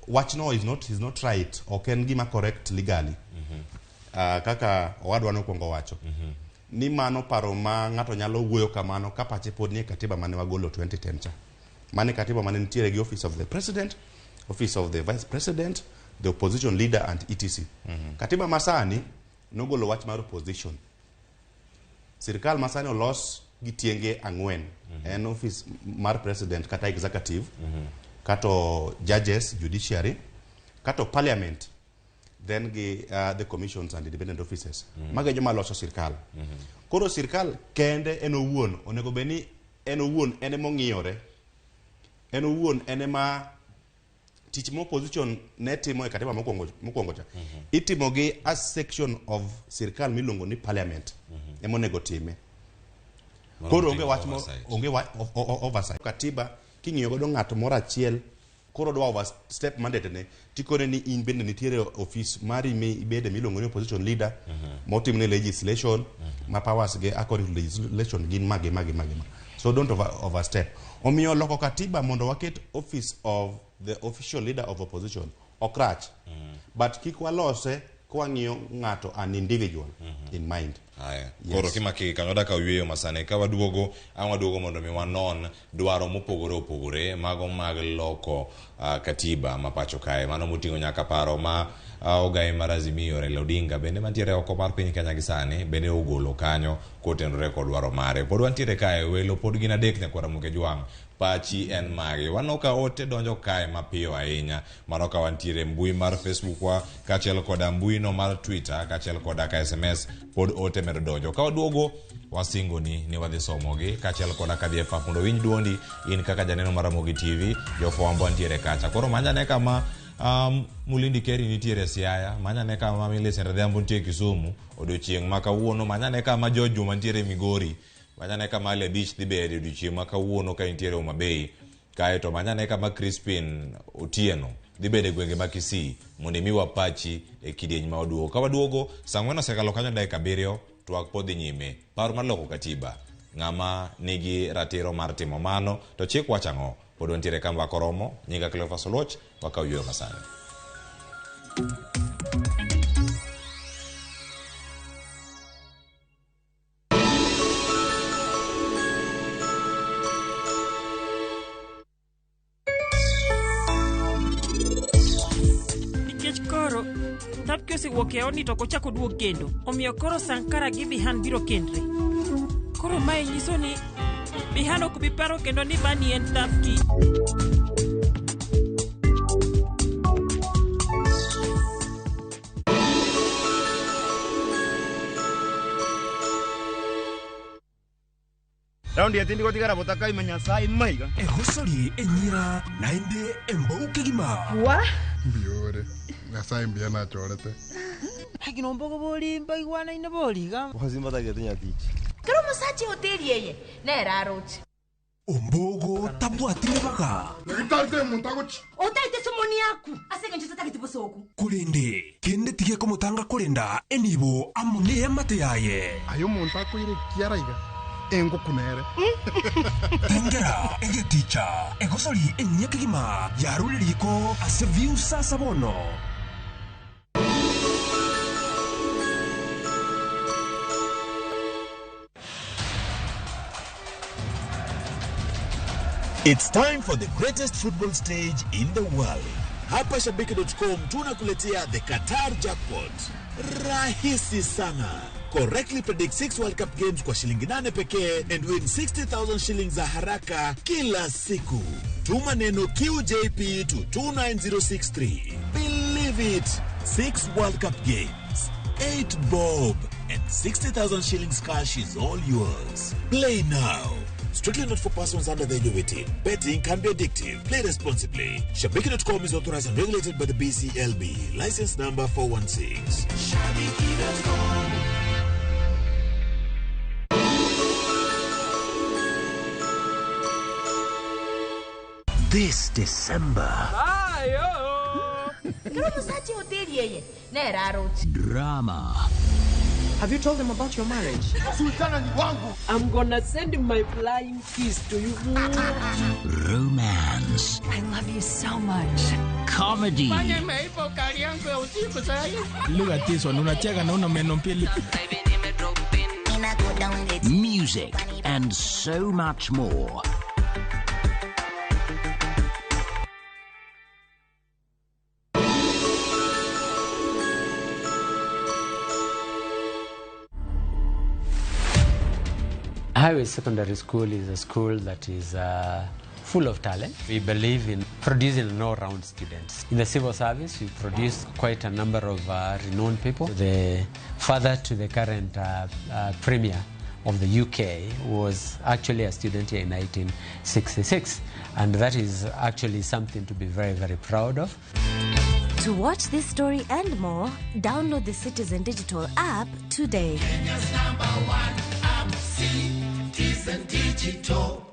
wachno is not right. Ok en gima correct legally. Kaka owadwa nokwongo wacho. Ni mano paro ma ng'ato nyalo wuoyo kamano ka pache pod nie katiba mane wagolo 2010 cha. Mane katiba mane nitiere gi office of the president, office of the vice president, the opposition leader and etc. Katiba masani nogolo wach mar opposition. Sirikal masani olos gi tienge ang'wen. En office mar president kata executive, kato judges, judiciary, kato parliament, then gi the commissions and independent offices. Mago e joma loso sirikal. Koro sirikal kende en owuon, onego bed ni en owuon en ema ong'iyore. En owuon en ema tich ma opposition ne timo e katiba mokwongo cha. Itimo gi a section of sirikal miluongo ni parliament. Ema onego time. Koro onge wach oversight. Onge oversight. Katiba King'iyo godo ng'ato moro achiel koro dwa overstep mandate ne tikone ni in bende nitiere ofis mari mi ibede miluongo ni opposition leader motimne legislation ma powers ge according to legislation gin mage mage mage ma. So don't overstep. Omiyo loko katiba mondo waket office of the official leader of opposition ok rach, but kik walose kwang'iyo ng'ato an individual in mind. Haya. Yes. Koro kimaki kanyo daka yweyo masani ka waduogo ang' waduogo mondo mi wanon dwaro mopogore opogore mago mag loko katiba ma pacho kae mano moting'o nyaka paro ma ogai mar Azimio Raila Odinga bende mantiere oko mar piny Kenya gi sani bende ogolo kanyo kotenore kod dwaro mare. Pod wantiere kae welo pod gin adek nyakwara Muke Jwang' pachi en mage. Waneno ka ote donjo kae mapiyo ahinya. Mano ka wantiere mbui mar Facebook wa kaachiel koda mbui no mar Twitter kaachiel koda ka SMS pod ote medo donjo. Ka waduogo wasingoni ni wadhi somogi kaachiel koda ka dhi e pap mondo winj duondi in kaka janeno mar Ramogi TV jofwambo ntiere kacha. Koro manyane kama Mulindi Keri nitiere Siaya, manyane kama Millicent Adhiambo nitie Kisumu odiochieng' ma kawuono, manyane kama George Juma nitiere Migori, manyane kama Ali Abich dhi bedo odiochieng' ma kawuono ka nitiere Homa Bay. Kaeto manyane kama Crispin Otieno dhi bedo e gwenge ma Kisii mondo imiwa pachi e kidieny ma waduogo. Ka waduogo, saa 4 osekalo kanyo dakika 7, twak pod dhi nyime. Paro mar loko katiba, ng'ama nigi ratiro mar timo mano, to chik wacho ang'o? Pod wantiere ka mbaka oromo. Nyinga Cleophas Oluoch, wakaw yweyo masani. Nikech koro Thapki osewuok e odni to ok ochak oduog kendo. Omiyo koro Sankara gi Bihan biro kendre. Koro mae nyiso ni Bihan ok bi paro kendo ni Bani en Thapki. Raundi etindi gotigara botakaima Nyasaye maiga. Egosori enyira naende embou kegima. Wa? Mbiore. Nyasaye mbuya nachorete. Lakini ombogo bori mbaigwanaine boriga. Bosimba tagete nyatichi. Kero musache hoteli yeye nera aroche. Ombogo tabwati mibaga. Nagitarte muntagochi. Otaite somoni yaku. Asenge ncho tatagete bosoku. Kurende kende tige komutanga kurenda enibo amune yamate yaye. Ayo muntako ire kiaraiga. Engo kunere. Tengera egeticha egosori enyekigima yaruririko ase viusa sabono. It's time for the greatest football stage in the world. Hapa Shabiki.com tunakuletea the Qatar Jackpot. Rahisi sana. Correctly predict 6 World Cup games kwa shilingi 8 pekee and win 60,000 shillings za haraka kila siku. Tuma neno QJP to 29063. Believe it. 6 World Cup games, 8 bob and 60,000 shillings cash is all yours. Play now. Strictly not for persons under the age of 18. Betting can be addictive. Play responsibly. Shabiki.com is authorized and regulated by the BCLB. License number 416. Shabiki.com. This December. Drama. Have you told them about your marriage? Sultana ni wangu. I'm gonna send my flying kiss to you. Romance. I love you so much. Comedy. Look at this one. Unacheka na una meno mbili. Music and so much more. Highway Secondary School is a school that is full of talent. We believe in producing all-round students. In the civil service, we produce quite a number of renowned people. The father to the current premier of the UK was actually a student here in 1966, and that is actually something to be very, very proud of. To watch this story and more, download the Citizen Digital app today. Kenya's number one app, Citizen Digital.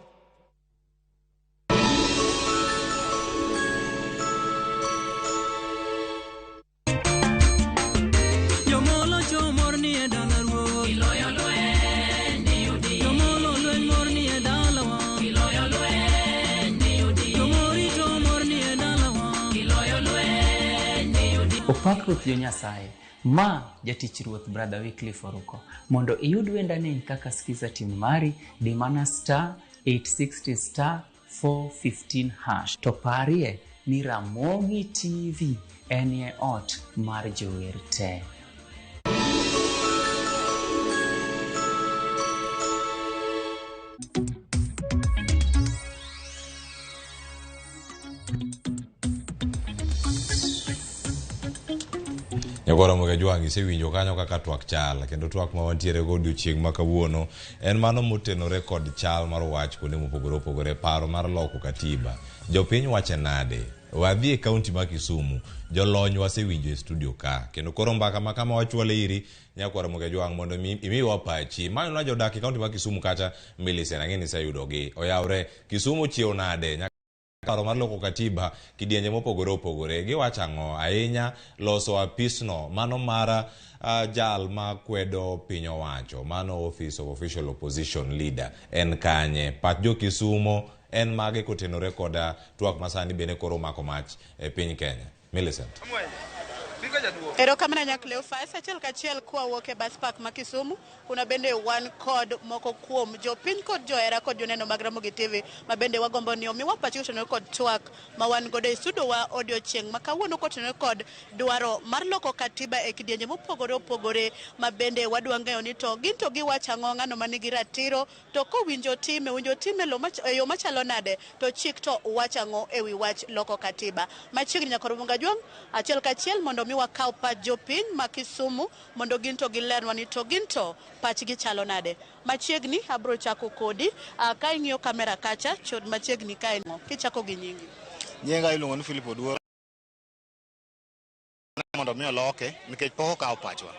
Opak Ruoth jo Nyasaye. Ma jatich Ruoth Brother Wycliffe Oruko. Mondo iyud wendani kaka skiza tune mari, di mana star 860 star 415 hash. To parie ni Ramogi TV enie ot mar jower te. Nyakoro Mugajwang' isewinjo kanyo kaka twak chal kendo twak ma wantiere go odiochieng' ma kawuono en mano motenore kod chal mar wach kuonde mopogore opogore paro mar loko katiba jopiny wache nade wadhi e kaunti ma Kisumu jolony wasewinjo e studio ka kendo koro mbaka ma kama wachwale iri nyakwar Mugajwang' mondo imiwa pachi manyo jodak e kaunti ma Kisumu kacha Millicent ang'e ni iseyudogi oyawre Kisumu chiew nade paro mar loko katiba kidienje mopogore opogore giwacho ang'o ahinya loso apisno mano mar jal ma kwedo piny owacho mano office of official opposition leader en kanye pach jo Kisumo en mage kotenore koda twak masani bende koro omako mach e piny Kenya. Millicent. Erokamano nya Cleophas, achiel kachiel kwawuok e bus park ma Kisumu, kuna bende wan kod moko kuom jopiny kod johera kod joneno mag Ramogi TV ma bende wagombo ni omiwa pachgi kotenore kod twak ma wan godo e studio wa odiochieng' ma kawuono kotenore kod dwaro mar loko katiba e kidienje mopogore opogore ma bende wadwa ng'eyo ni to gin to giwacho ang'o, ng'ano manigi ratiro, to kowinjo time, owinjo time e yo machalo nade, to chik to wacho ang'o ewi wach loko katiba. Machiegni nyaka Rumunga Jwang', achiel kachiel mondo mi wakaw pach jopiny ma Kisumu mondo gin to gilernwa ni to gin to pachgi chalo nade. Machiegni abro chako kodi, ka ing'iyo kamera kacha, chod machiegni kae kichako gi nyingi. Nyinga iluongo ni Philip Oduor. Mondo mi oloke nikech pok okawo pachwa.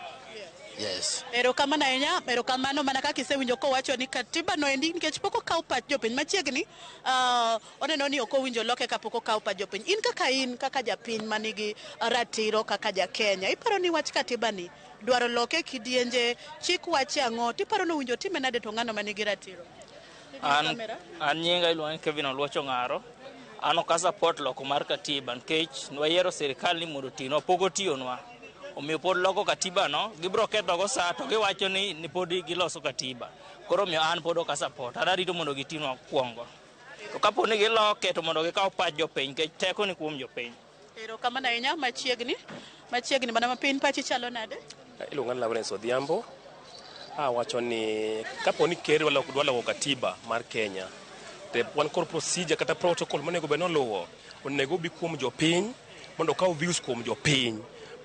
Yes. Erokamano ahinya, erokamano mana kaka isewinjo kowacho ni katiba no endi nikech pok okaw pach jopiny machiegni, oneno ni ok owinjo loke kapok okaw pach jopiny. In kaka japiny manigi ratiro kaka ja Kenya, iparo ni wach katiba ni dwaro loke kidienje, chik wache ang'o, tiparo ni owinjo time nade to ng'ano manigi ratiro? An nyinga iluongo ni Kevin Oluoch Ong'aro. An ok asupport loko mar katiba nikech nwayiero sirikal ni mondo otinwa, pok otiyonwa. Omiyo pod loko katiba no, gibiro kethogo sa to giwacho ni pod giloso katiba. Koro omiyo an pod ok asupport, an arito mondo gitinwa kuongo. To kapo ni giloke to mondo gikaw pach jopiny nikech teko ni kuom jopiny. Erokamano ahinya, machiegni, machiegni mana mapiny pachi chalo nade? Iluonga ni Lawrence Odhiambo. Awacho ni kapo ni ker dwa loko katiba mar Kenya, to wan kod procedure kata protocol monego bed ni oluwo. Onego obi kuom jopiny mondo okaw views kuom jopiny.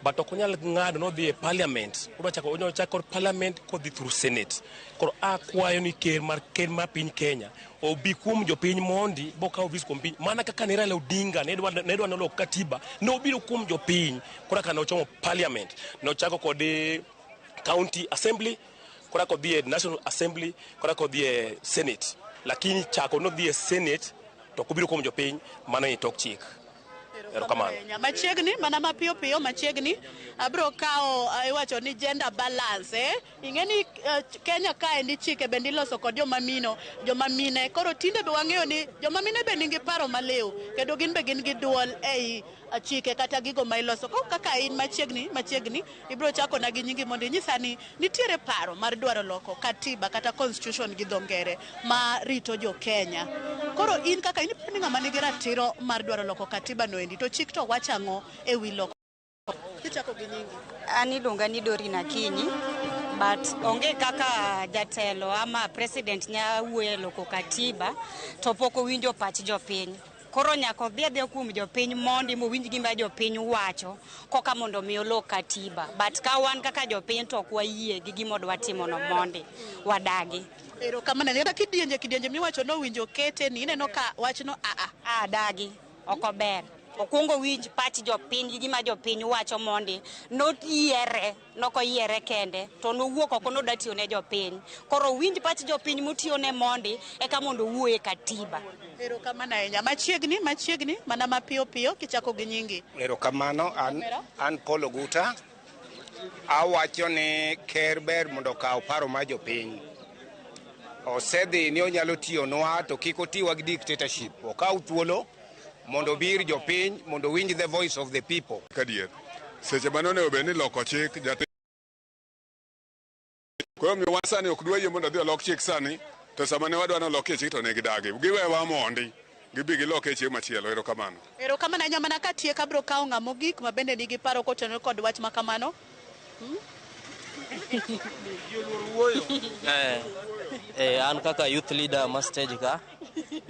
But ok onyal ng'ado nodhi e parliament. Odwa chako onyalo chako kod parliament kodhi through senate. Koro akwayo ni ker mar piny Kenya obi kuom jopiny mondi bokaw views kuom piny. Mana kaka ne Raila Odinga ne dwa nolok katiba, nobiro kuom jopiny. Koro kaka nochomo parliament, nochako kod county assembly, koro kodhi e national assembly, koro kodhi e senate. Lakini chako nodhi e senate to ok obiro kuom jopiny, mano ni tok chik. Erokamano. Machiegni, mana mapiyo piyo machiegni, abro kawo iwacho ni gender balance, Ing'e ni Kenya kaendi chike bende iloso kod joma mino, joma mine. Koro tinde be wang'eyo ni joma mine be nigi paro maliw, kendo gin be gin gi duol ei chike kata gigo ma iloso. Koro kaka in machiegni, machiegni, ibro chako na gi nyingi mondo inyisa ni nitiere paro mar dwaro loko katiba kata constitution gi dho ngere ma rito jo Kenya. Koro in kaka in iparo ni ng'ama nigi ratiro mar dwaro loko katiba no endi, to chik to wacho ang'o e wi loko? Kichako gi nyingi. An iluonga ni Doreen Akinyi, but onge kaka jatelo ama president nya wuoyo e loko katiba to pok owinjo pach jopiny. Koro nyaka odhi adhiya kuom jopiny mondi mowinj gima jopiny wacho koka mondo mi olok katiba. But ka wan kaka jopiny to ok wayie gi gima odwa timono mondi, wadagi. Erokamano. Kata kidienje kidienje miwacho nowinjo kete ni ineno ka wachno a a. Adagi, ok ober. Okwongo winj pach jopiny gi gima jopiny wacho mondi, noyiere, nokoyiere kende, to nowuok oko nodwa tiyo ne jopiny. Koro winj pach jopiny motiyo ne mondi, eka mondo owuo e katiba. Erokamano ahinya. Machiegni, machiegni, mana mapiyo piyo kichako gi nyingi. Erokamano, an Paul Oguta. Awacho ni ker ber mondo okaw paro mar jopiny. Osedhi ni onyalo tiyonwa to kik otiwa gi dictatorship. Okaw thuolo mondo obir jopiny mondo owinj the voice of the people. Kadier, Seche mane onego bed ni loko chik jatend Koro omiyo wan sani ok dwa yie mondo odhi olok chik sani, to sama ne wadwa ni olokie chik to ne gidagi. Giwewa mondi, gibi giloke chieng' machielo. Erokamano. Erokamano ahinya mana katieko abiro kawo ng'a mogik ma bende nigi paro kotenore kod wach ma kamano. An kaka youth leader ma stage ka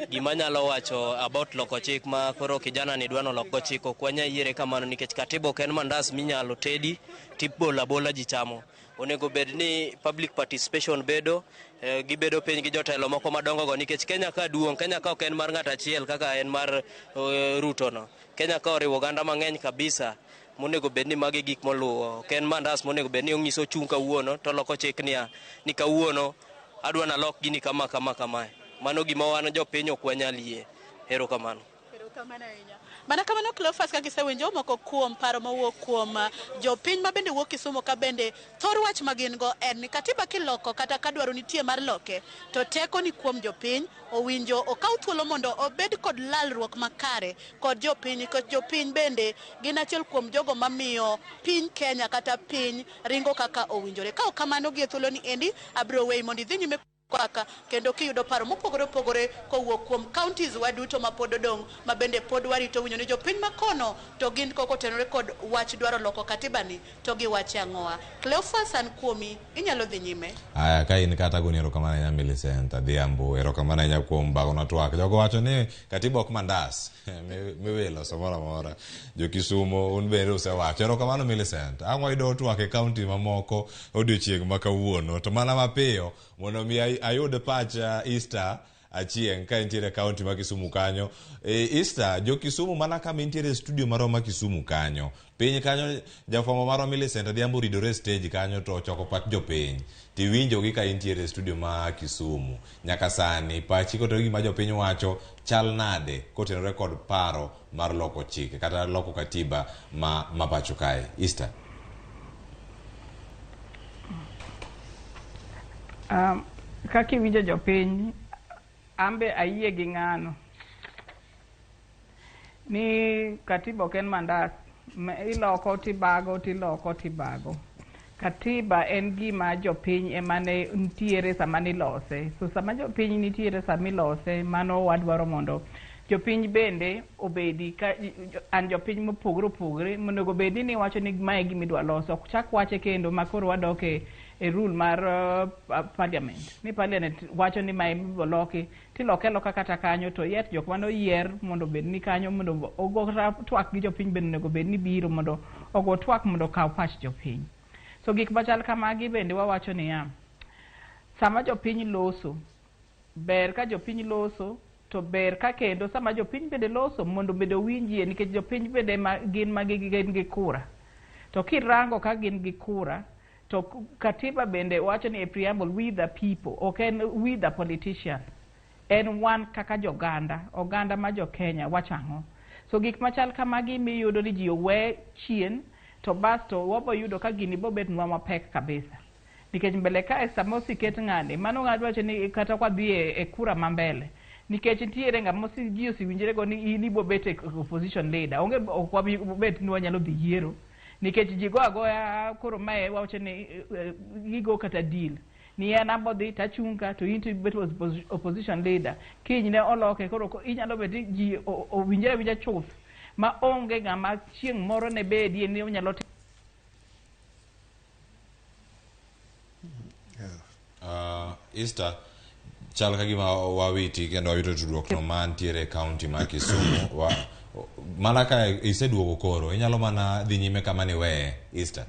gima nyalo wacho about loko chik ma koro kijana ni dwa nolokgo chik ok wanya yiere kamano nikech katiba ok en mandas minyalo tedi tibolo abola ji chamo. Onego bed ni public participation bedo gibedo piny gi jotelo moko madongo go nikech Kenya ka duong', Kenya ka ok en mar ng'ato achiel kaka en mar Ruto no. Kenya ka oriwo oganda mang'eny kabisa monego bed ni magi gik moluwo. Ok en mandas monego bed ni ong'iso chung' kawuono to oloko chik niya ni kawuono adwa nalok gini kama kama kamae. Mano gima wan jopiny ok wanyal yie. Erokamano. Erokamano ahinya. Mana kamano Cleophas kaka isewinjo moko kuom paro mowuok kuom jopiny ma bende wuok Kisumu ka bende thor wach ma gin go en ni katiba kiloko kata ka dwaro nitie mar loke to teko ni kuom jopiny owinjo okaw thuolo mondo obed kod lalruok makare kod jopiny nikech jopiny bende gin achiel kuom jogo mamiyo piny Kenya kata piny ringo kaka owinjore. Ka ok kamano gi e thuolo ni endi abiro weyi mondo idhi nyime kaka kendo kiyudo paro mopogore opogore kowuok kuom counties wa duto ma pod odong' ma bende pod warito winjo ni jopiny makono to gin koko otenore kod wach dwaro loko katiba ni to giwache ang'owa. Cleophas an kuomi inyalo dhi nyime. Aya ka in kata goni erokamano ahinya Millicent Adhiambo, erokamano ahinya kuom bagona twak. Jogo wacho ni katiba ok mandas miwilo samoro amora. Jo Kisumo un bende usewacho. Erokamano Millicent. Ang' wayudo twak e county mamoko odiochieng' ma kawuono to mana mapiyo mondo mi ayud pach Easter Achieng' ka intiere e county ma Kisumu kanyo. Easter, jo Kisumu mana kama intiere e studio marwa ma Kisumu kanyo. Piny kanyo jafwambo marwa Millicent Adhiambo oridore e stage kanyo to ochoko pach jopiny. Tiwinjogi ka intiere e studio ma Kisumu. Nyaka sani pachi kotenore gi gima jopiny wacho chal nade kotenore kod paro mar loko chike kata loko katiba ma pacho kae. Easter. Kaka iwinjo jopiny, ambe ayie gi ng'ano ni katiba ok en mandas iloko tibago tiloko tibago. Katiba en gima jopiny ema ne nitiere sama nilose. So sama jopiny nitiere sama ilose, mano wadwaro mondo jopiny bende obedi ka an jopiny mopogore opogore monego bed ni niwacho ni mae gima idwa loso. Ok chak wache kendo ma koro wadok e rule mar parliament. Ni parliament wacho ni mae ibiro loki, tiloke aloka kata kanyo to yet jok mane oyier mondo obed ni kanyo mondo ogo twak gi jopiny bende onego bed ni biro mondo ogo twak mondo okaw pach jopiny. So gik machal kamagi bende wawacho niya, sama jopiny loso, ber ka jopiny loso, to ber ka kendo sama jopiny bende loso mondo bende owinjie nikech jopiny bende ma gin ma gin gi kura. To kirango ka gin gi kura, to katiba bende wacho ni e preamble we the people, ok en we the politician. En wan kaka joganda, oganda ma jo Kenya wacho ang'o. So gik machal kamagi miyudo ni ji owe chien, to basto wabo yudo ka gini bobetnwa mapek kabisa. Nikech mbele kae sama oseket ng'ani, mano ng'ato wacho ni kata kwadhi e kura ma mbele. Nikech nitiere ng'ama ji osewinjore go ni in ibo bet e opposition leader. Onge ok wabi bet ni wanyalo dhi yiero. Nikech ji go agoya koro mae wacho ni gigo kata deal. Ni en abo dhi tachung' ka to in to ibet opposition leader. Kinyne oloke koro inyalo bet ni ji owinjore awinja chuth ma onge ng'ama chieng' moro ne bedie ni onyalo Easter, chal ka gima wawiti kendo wawito tudruok no mantiere e county ma Kisumu. Mana ka iseduogo koro, inyalo mana dhi nyime kama niweye, Easter.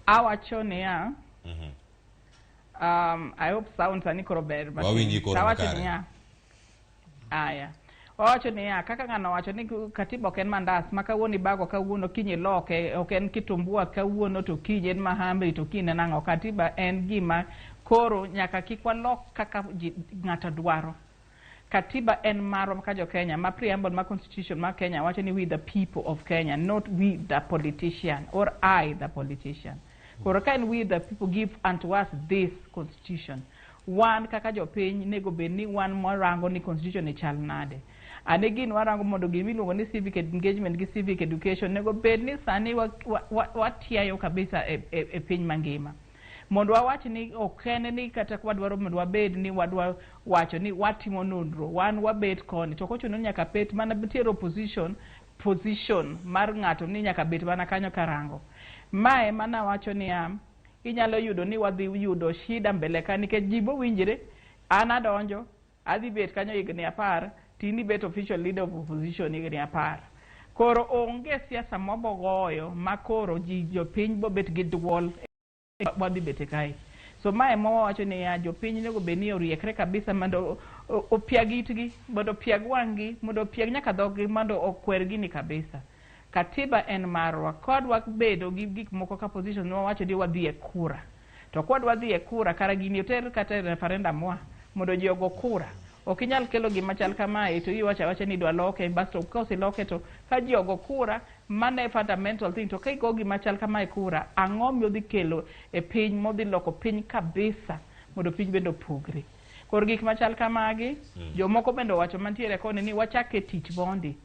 Awacho niya, I hope sound sani koro ber. Wawinji koro Awacho makare. niya, aya. Owacho niya, kaka ng'ano wacho ni katiba ok en mandas ma kawuono ibago kawuono kiny iloke, ok en kitumbua kawuono to kiny en mahamri to kiny en ang'o. Katiba en gima koro nyaka kik walok kaka ng'ato dwaro. Katiba en marwa kaka jo Kenya, ma preamble ma constitution ma Kenya wacho ni we the people of Kenya, not we the politician or I the politician. Koro ka en we the people give unto us this constitution. Wan kaka jopiny nego bed ni wan mwarango ni constitution ni chal nade. Ane gin warango mondo gima iluongo ni civic engagement gi civic education onego bed ni sani watiayo kabisa e piny mangima. Mondo wawach ni ok en ni kata wadwaro mondo wabed ni wadwa wacho ni watimo nonro, wan wabet koni, to ok ochuno ni nyaka bet mana nitiere opposition position mar ng'ato ni nyaka bet mana kanyo karango. Mae mana wacho niya, inyalo yudo ni wadhi yudo shida mbele ka nikech ji bowinjre, an adonjo, adhi bet kanyo higni 10, to in ibet official leader of opposition higni 10. Koro onge siasa mwabogoyo ma koro ji jopiny bobet gi duol wadhi bete kae. So mae ema wawacho niya, jopiny onego bed ni oriekre kabisa mondo opiag itgi, mondo opiag wang'gi, mondo opiag nyaka dhoggi, mondo okwer gini kabisa. Katiba en marwa, kwadwa bedo gi gik moko ka position wawacho ni wadhi e kura. To kwadwa dhi e kura, kara gini oter kata e referendum wa, mondo ji ogo kura. Ok inyal kelo gima chal kamae to iwacho awacha ni idwa loke, basto ka oseloke to ka ji ogo kura, mano e fundamental thing. To ka igo gima chal kamae kura, ang'o modhi kelo e piny, modhi loko piny kabisa, mondo piny bende opogre. Koro gik machal kamagi, jomoko bende owacho mantiere koni ni wachak e tich mondi.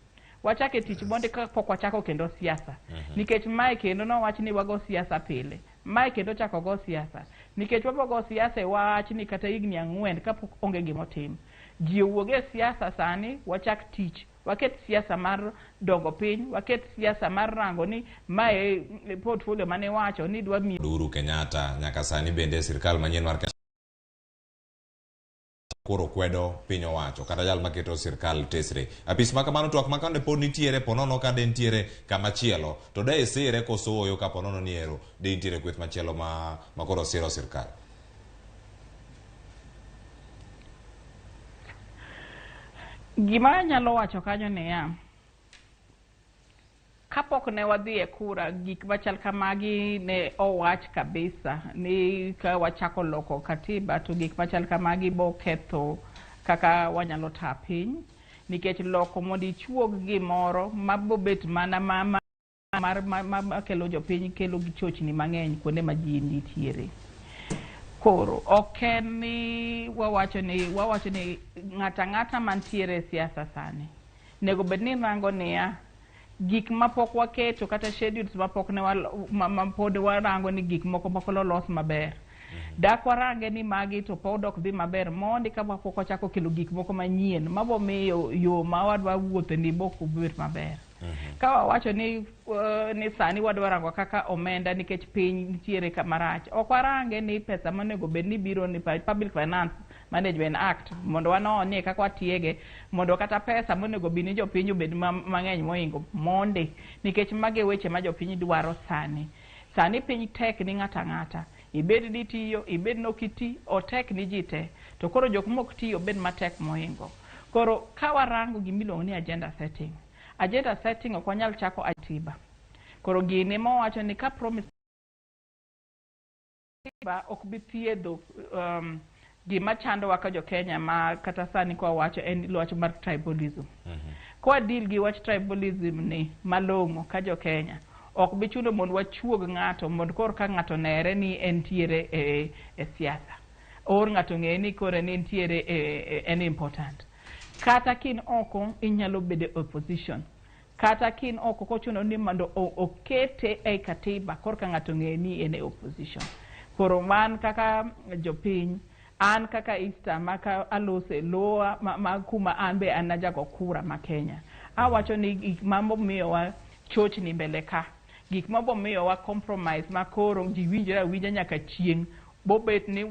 Wachak e tich mondi kapok wachako kendo siasa. Nikech mae kendo nowach ni wago siasa pile. Mae kendo chako go siasa. Nikech wabogo siasa e wach ni kata higni 4 kapok onge gimotim. Ji owuog e siasa sani, wachak tich. Waket siasa mar dongo piny, waket siasa mar rango ni mae portfolio mane iwacho ni dwa miyo Uhuru Kenyatta nyaka sani bende sirkal manyien mar Kenya koro kwedo piny owacho kata jal maketo sirkal tesre. Apis ma kamano twak ma kamano pod nitiere ponono ka de nitiere kama chielo to de isire koso ooyo ka ponono ni ero de nitiere kweth machielo ma koro siro sirkal. Gima anyalo wacho kanyo niya, kapok ne wadhi e kura, gik machal kamagi ne owach kabisa ni ka wachako loko katiba to gik machal kamagi bo ketho kaka wanyalo taa piny, nikech loko mondo ichuog gimoro mabobet mana ma kelo jopiny kelo gi chochni mang'eny kuonde ma ji nitiere. Koro ok en ni wawacho ni ng'ato ang'ata mantiere e siasa sani nego bed ni rango niya gik mapok waketo kata schedules mapok ne mapod warango ni gik moko pok olos maber. Dak warange ni magi to pod ok dhi maber mondi ka pok wachako kelo gik moko manyien mabomiyo yo ma wadwa wuothe ni bok obet maber. Ka wawacho ni sani wadwa rango kaka omenda nikech piny nitiere kama rach, ok warange ni pesa monego bed ni biro ni Public Finance Management Act mondo wanonie kaka watiege mondo kata pesa monego bed ni jopiny obed mang'eny moingo mondi, nikech magi e weche ma jopiny dwaro sani. Sani piny tek ni ng'ato ang'ata, ibed ni itiyo, ibed ni ok iti, otek ni ji te. To koro jok mok ti obed matek moingo. Koro ka warango gimiluongo ni agenda setting, agenda setting ok wanyal chako atiba. Koro gini mowacho ni ka promise ok bi thiedho gima chandowa ka jo Kenya ma kata sani kwa wacho en wach mar tribalism. Kwa deal gi wach tribalism ni malong'o ka jo Kenya, ok bi chuno mondo wachuog ng'ato mondo koro ka ng'ato nere ni entiere e siasa. Or ng'ato ng'e ni koro ni entiere en important. Kata kin oko inyalo bedo e opposition. Kata kin oko kochuno ni mondo okete e katiba korka ng'ato ng'e ni en e opposition. Koro wan kaka jopiny, an kaka Easter maka alose loa ma kuma an be an ajago kura ma Kenya. Awacho ni gik mamomiyowa chochni mbele ka, gik mabomiyowa compromise ma koro ji winjore awinja nyaka chieng' bobet ni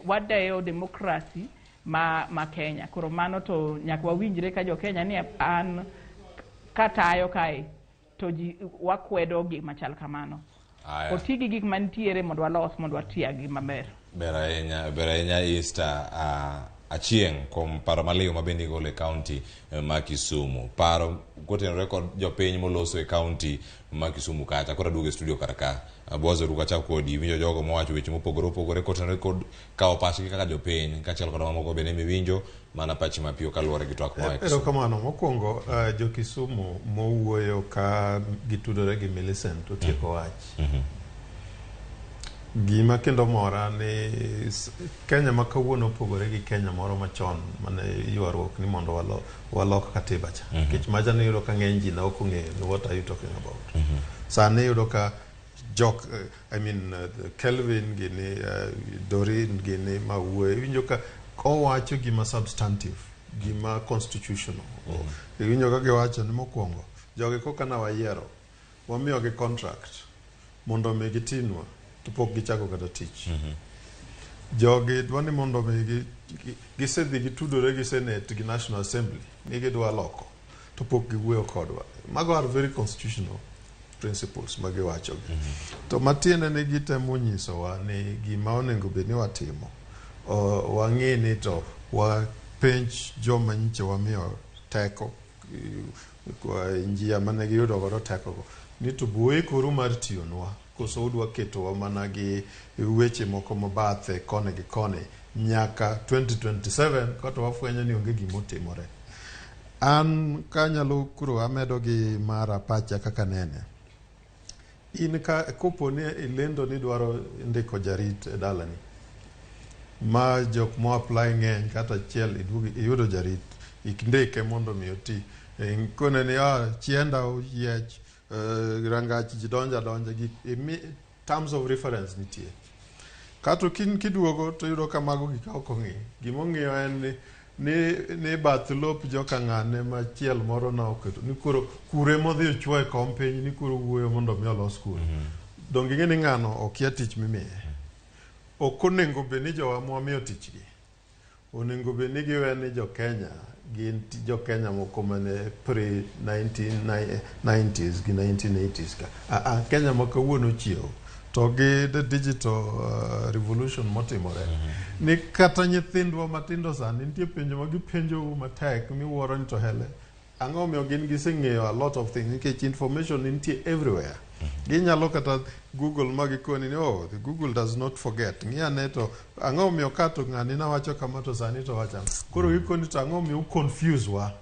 wadeyo democracy ma Kenya. Koro mano to nyaka wawinjre ka jo Kenya ni an katayo kae to ji wakwedo gik machal kamano. Oti gi gik mantiere mondo walos mondo watiagi maber. Ber ahinya Easter Achieng' kuom paro maliw ma bende igolo e kaunti ma Kisumu. Paro kotenore kod jopiny moloso e kaunti ma Kisumu kacha. Koro aduogo e studio kar ka. Boaz Oruko achak kodi, iwinjo jogo mowacho weche mopogore opogore kotenore kod kawo pachgi kaka jopiny kaachiel kod mamoko bende miwinjo mana pachi mapiyo kaluwore gi twak moa e Kisumu. Erokamano. Mokwongo jo Kisumu mowuoyo ka gitudore gi Millicent otieko wach. Gima kendo mora ni Kenya ma kawuono opogore gi Kenya moro machon mane ywaruok ni mondo walok katiba cha. Nikech macha niyudo ka ng'eny ji ne ok ong'eyo ni what are you talking about. Sani iyudo ka jok I mean Kelvin gini Doreen gini ma wuoyo iwinjo ka owacho gima substantive gima constitutional. Iwinjo ka giwacho ni mokwongo jogi koka na wayiero wamiyogi contract mondo mi gitinwa to pok gichako kata tich. Jogi dwa ni mondo mi gisedhi gitudore gi Senate gi National Assembly ni gidwa loko to pok giwuoyo kodwa. Mago are very constitutional principles ma giwacho gi. To matiende ni gitemo nyisowa ni gima onego bed ni watimo wang'e ni to wapenj joma nyiche wamiyo teko njia mane giyudo godo teko go ni to buikoru mar tiyonwa koso udwa ketowa mana gi weche moko mabathe koni gi koni nyaka 2027 kata wafwenyo ni onge gimotimore. An kanyalo kuro amedo gi mara pacha kaka nene. In ka kopo ni ilendo ni idwaro ndiko jarit e dalani ma jok mo apply ng'eny kata achiel iduogo iyudo jarit indike mondo mi oti kone ni chienda oyiech rangach ji donjo adonja gi terms of reference nitie. Kato kin kiduogo to iyudo ka mago gik ok ong'i. Gimong'iyo en ni bath lop joka ng'ane machiel moro na oketo ni koro kure modhi ochwo e kom piny ni koro wuoyo mondo mi olos kure. Donge ing'e ni ng'ano okia tich mimiye. Ok onego bed ni jowa mwamiyo tich gi. Onego bed ni giwe ni jo Kenya gin jo Kenya moko mane pre 1990s gi 1980s ka. Kenya ma kawuono chiewo to gi the digital revolution motimore. Ni kata nyithindwa matindo sani nitie penjo ma gipenjou matek miwuoro ni to hele. Ang'o omiyo gin giseng'eyo a lot of things nikech information nitie everywhere. Ginyalo kata Google ma gikoni ni oh, the Google does not forget. Ng'i ane to ang'o omiyo ka to ng'ani nawacho kama to sani to wacho ang'o. Koro gikoni to ang'o omiyo u confuse wa.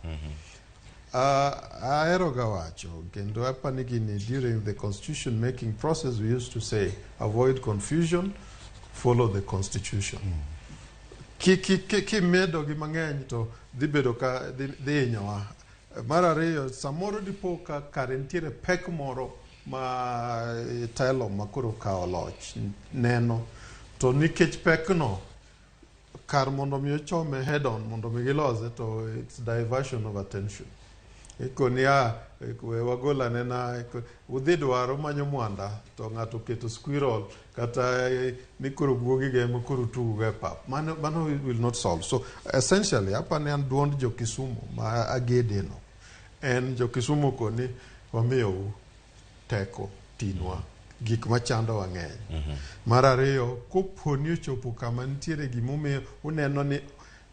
Ahero ga wacho kendo apani gini during the constitution making process we used to say avoid confusion, follow the constitution. Kimedo gi mang'eny to dhi bedo ka dhi hinyowa. Mar ariyo, samoro dipo ka kare nitiere pek moro ma telo ma koro okawo loch neno to nikech pekno kar mondo mi ochome head on mondo mi gilose to it's diversion of attention. Ikoni a we wagol anena udhi dwaro manyo mwanda to ng'ato oketo squirrel kata ni koro guogi go ema koro tugo e pap. Mano will not solve. So essentially apani an duond jo Kisumu ma agede no en jo Kisumu koni wamiyou teko tinwa gik machandowa ng'eny. Mar ariyo, kopo ni ochopo kama nitiere gimomiyo uneno ni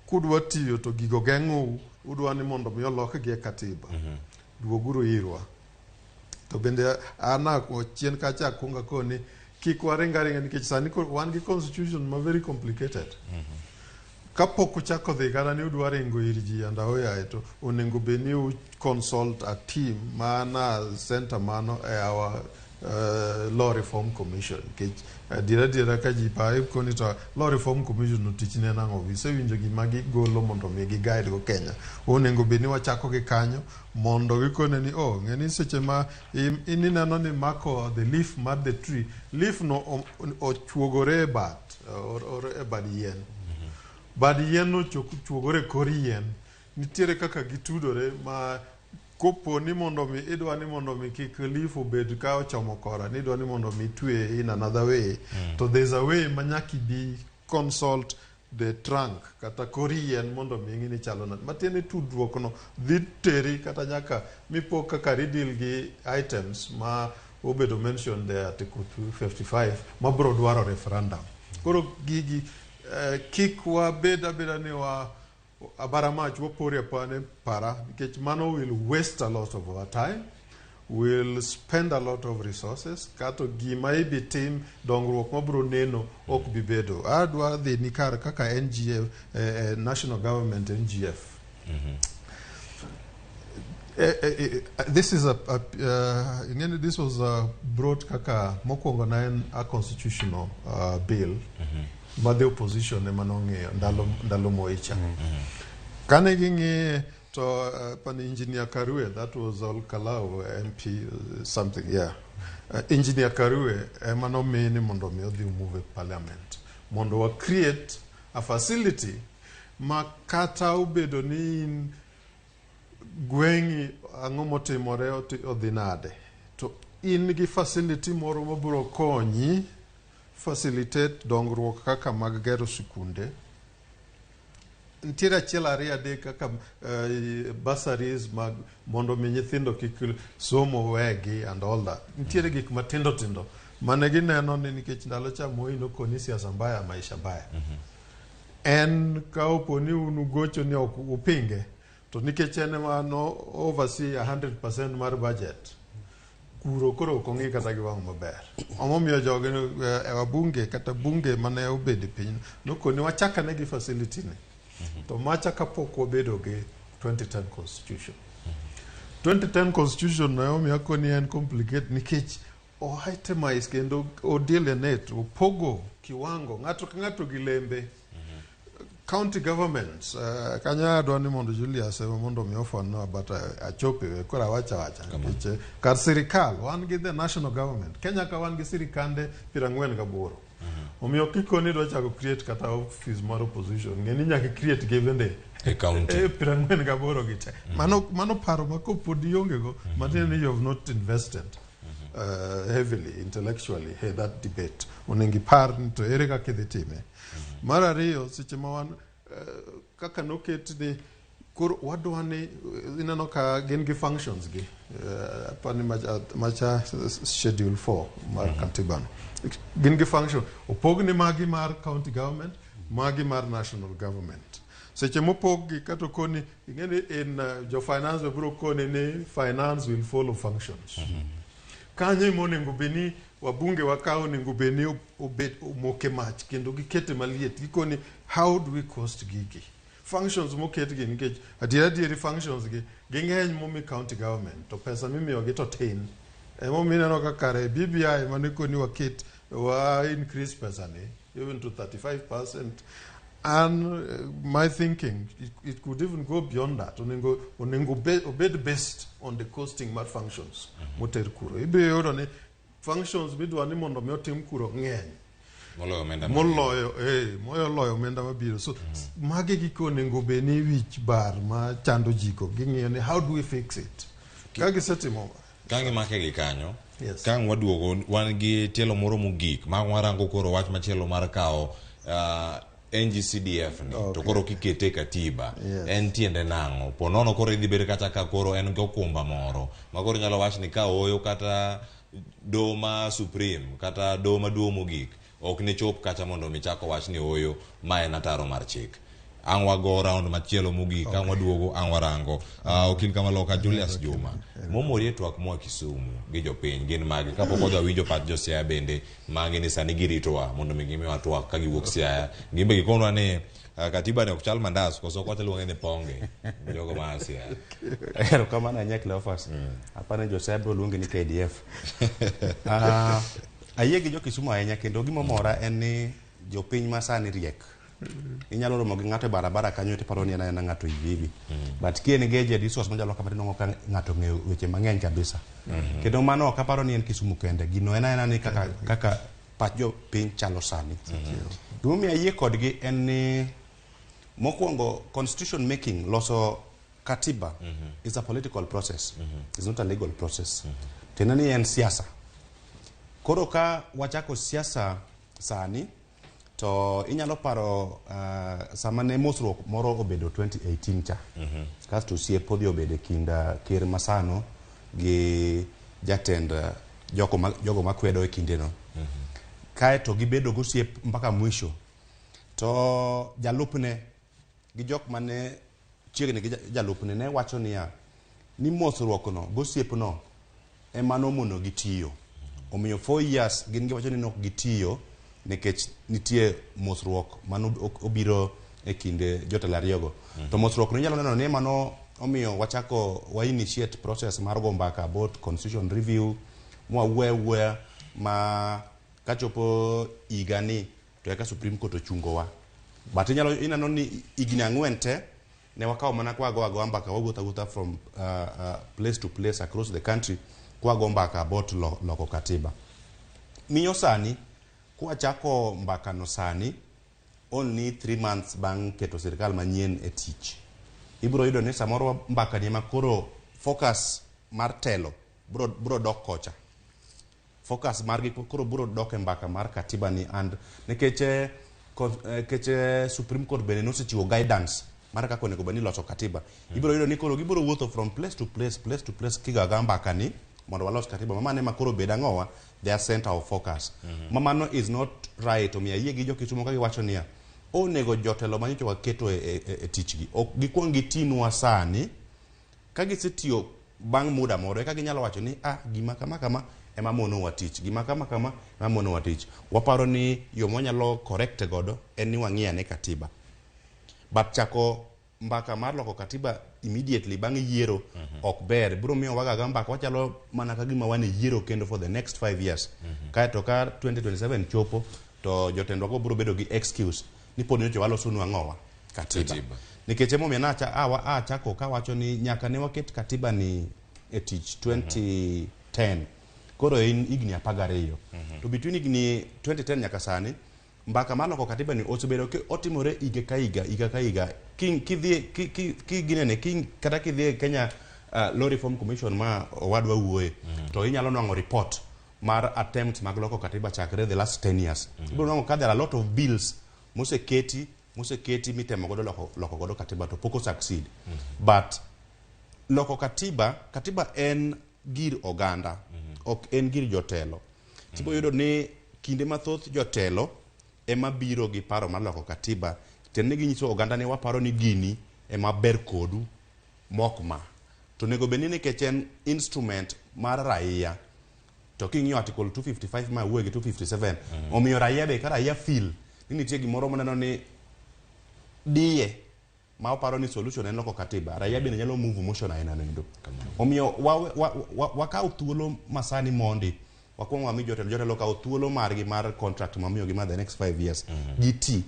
kudwa tiyo to gigo geng'ou, udwa ni mondo mi olokgi e katiba. Duoguru irwa. To bende an chien kacha akwongo akoni kik waring aringa nikech sani wan gi constitution ma very complicated. Kapok uchako dhi kata ni udwa ringo ir ji and aoyaye to onego bed ni u consult a team mana center mano e our Law Reform Commission nikech adiera adiera ka ji pare koni to Law Reform Commission otichne en ang'o gisewinjo gima gigolo mondo mi gi guide go Kenya onego bed ni wachako gi kanyo mondo gikone ni oh ng'e ni seche ma in ineno ni mako the leaf mar the tree leaf no ochuogore e bat or e bad yien bad yien no chuogore e kor yien nitiere kaka gitudore ma kopo ni mondo mi idwa ni mondo mi kik leaf obed ka ochomo kora ni idwa ni mondo mi itwe in another way to there's a way ma nyaka ibi consult the trunk kata kor yien mondo mi ing'i ni chalo nade matiende tudruok no dhi teri kata nyaka mipo kaka rideal gi items ma obedo mentioned e article 255 mabro dwaro referendum koro gigi kik wabed abeda ni wa abara mach wapori apane para nikech mano will waste a lot of our time will spend a lot of resources kato gima ibi tim dongruok mabro neno ok bi bedo adwa dhi ni kar kaka NGF National Government NGF. This is a ing'eni this was brought kaka mokwongo ne en a constitutional bill ma the opposition ema nong'iyo ndalo Moi cha. Kane ging'iye to pan Engineer Karue, that was Ol Kalou MP something, yeah. Engineer Karue ema nomi ni mondo mi odhi move e parliament mondo wa create a facility ma kata obedo ni in gweng'i ang'o motimore odhi nade to in gi facility moro mabiro konyi facilitate dongruok kaka mag gero sikunde. Nitiere achiel, ariyo, adek kaka bursaries mag mondo mi nyithindo kik somo wegi and all that. Nitiere gik matindo tindo mane gineno ni nikech ndalo cha Moi nokoni siasa mbaya maisha mbaya. En ka opo ni un ugocho ni ok upinge to nikech en ema no oversee 100% mar budget kuro, koro ok ong'i kata gi wang' maber. Omomiyo jogi e wabunge kata bunge mane obedo e piny nokoni wachak ane gi facility ni to macha kapok wabedo gi 2010 constitution. 2010 constitution no emomiyo akoni en complicate nikech o itemize kendo o delineate, opogo kiwango ng'ato ka ng'ato gi lembe. County governments, kanyo adwa ni mondo Julius ema mondo mi ofonnwa, but achope koro awacho awacha nikech kar sirikal wan gi the national government. Kenya ka wan gi sirikande 48. Omiyo kikoni idwa chako create kata office mar opposition, ng'e ni nyaka create gi bende e county. E 48 gi te. Mano paro ma kopod ionge go matiende ni you have not invested heavily intellectually in that debate. Onego ipar ni to ere kaka idhi time. Mar ariyo, seche ma wan kaka noket ni koro wadwa ni ineno ka gin gi functions gi apani macha schedule 4 mar katiba no gin gi function opog ni magi mar county government, magi mar national government. Seche mopog gi kata koni ing'e ni in jo finance biro koni ni finance will follow functions. Kanyo ema onego bed ni wabunge wa ka onego bed ni obed omoke mach kendo gikete maliet gikoni how do we cost gigi functions moketgi, nikech adier adieri functions gi ging'eny momi county government to pesa mimiyogi to tin. Emomiyo ineno ka kare BBI mane koni waket wa increase pesa ni even to 35%, and my thinking it could even go beyond that. Onego obed based on the costing mar functions moter kuro. Ibiro yudo ni functions midwa ni mondo mi otim kuro ng'eny moloyo omenda moloyo omenda mabiro. So magi gik onego bed ni wich bar ma chando ji go ging'iyo ni how do we fix it ka gisetimo. Ka gimake gi kanyo. Yes. Ka ang' waduogo wan gi tielo moro mogik ma warango koro wach machielo mar kawo NGCDF ni to koro kikete e katiba. En tiende nang'o po nono koro idhi bed kata ka koro en gi okumba moro ma koro inyalo wach ni ka oyo kata doho ma supreme kata doho maduong' mogik ok ne chop kacha mondo mi chako wach ni oyo ma en ataro mar chik. Ang' wago round machielo mogik ang' waduogo ang' warango okil kamaloka Julius Juma momori e twak moa Kisumu gi jopiny gin magi kapok wadhi wawinjo pach jo Siaya bende magi ni sani giritowa mondo mi gimiwa twak ka giwuok Siaya gin be gikonwa ni katiba ni ok chal mandas koso ok wachal luonge ni ponge jogo ma Siaya. Erokamano ahinya, Cleophas. Aparo ni jo-Siaya biro luongi ni KDF. Ayie gi jo-Kisumu ahinya kendo gimomora en ni jopiny masani riek. Inyalo romo gi ng'ato e barabara kanyo tiparo ni en aena ng'ato hivi hivi. But ki engage e discourse machalo kama tinwang'o ka ng'ato ong'eyo weche mang'eny kabisa. Kendo mano ok aparo ni en Kisumu kende. Gino en aena ni kaka pach jopiny chalo sani. Gimomiyo ayie kodgi en ni mokwongo constitution making, loso katiba, is a political process. It's not a legal process. Tiende ni en siasa. Koro ka wachako siasa sani to inyalo paro sama ne mosruok moro obedo 2018 cha. Kasto osiep odhi obedo e kind ker masano gi jatend jogo makwedo e kindeno. Kaeto gibedo gosiep mpaka mwisho. To jalupne gi jok mane chiegni gi jalupne ne wacho niya ni mosruok no gosiepno ema nomono gi tiyo. Omiyo 4 years gin giwacho ni nok gitiyo nikech nitie mosruok mano obiro e kinde jotelo ariyogo. To mosruok no inyalo neno ni ema no omiyo wachako wa initiate process mar go mbaka about constitution review mwawuoya wuoya ma kachopo higa ni to eka Supreme Court ochungowa. But inyalo ineno ni higni ang'wen te ne wakawo mana kwago agoa mbaka wawuotho awuotha from place to place across the country kwago mbaka about loko katiba. Miyo sani kwachako mbaka no sani only 3 months bang' keto sirikal manyien e tich, ibiro yudo ni samoro mbaka ni ema koro focus mar telo bro dok kocha. Focus margi koro bro dok e mbaka mar katiba ni and nikech Supreme Court bende nosechiwo guidance mar kaka onego bed ni iloso katiba. Ibiro yudo ni koro gibiro wuotho from place to place, place to place kigaga mbaka ni mondo walos katiba. Mano ema koro bed ang'owa their center of focus. Ma mano is not right. Omiyo ayie gi jo Kisumu ka giwacho niya, onego jotelo manyocha waketo e tichgi ok gikwong gitinwa sani. Ka gisetiyo bang' muda moro eka ginyalo wacho ni ah, gima kama kama ema monowa tich, gima kama kama ema monowa tich. Waparo ni yo mwanyalo correct godo en ni wang'i ane katiba. But chako mbaka mar loko katiba immediately bang' yiero ok ber. Biro miyo wagaga mbaka wachalo mana ka gima wan e yiero kendo for the next 5 years. Kaeto ka 2027 chopo to jotendwa go biro bedo gi excuse ni pod nyocha walosonu ang'owa katiba. Nikech emomiyo achako kawacho ni nyaka ne waket katiba ni e tich 2010. Koro en higni 12. To between higni 2010 nyaka sani mbaka mar loko katiba ni osebedo ki otimore higa ka higa, higa ka higa. Kata kidhi e Kenya Law Reform Commission ma owadwa wuoye, to inyalo nwang'o report mar attempt mag loko katiba chakre the last 10 years. Ibiro nwang'o ka there are a lot of bills moseketi mitemo godo loko godo katiba to pok o succeed. But loko katiba en gir oganda, ok en gir jotelo. Tibiro yudo ni kinde mathoth jotelo ema biro gi paro mar loko katiba, tiende ni ginyiso oganda ni waparo ni gini ema ber kodu mok ma. To onego bed ni nikech en instrument mar raia, to king'iyo article 255 ma wuoye gi 257, omiyo raia be ka raia feel ni nitie gimoro moneno ni diye ma oparo ni solution en loko katiba, raia bende nyalo move motion aina noendo. Omiyo wakaw thuolo masani mondi wakwong wami jotelo kaw thuolo margi mar contract mamiyogi mar the next 5 years. Giti.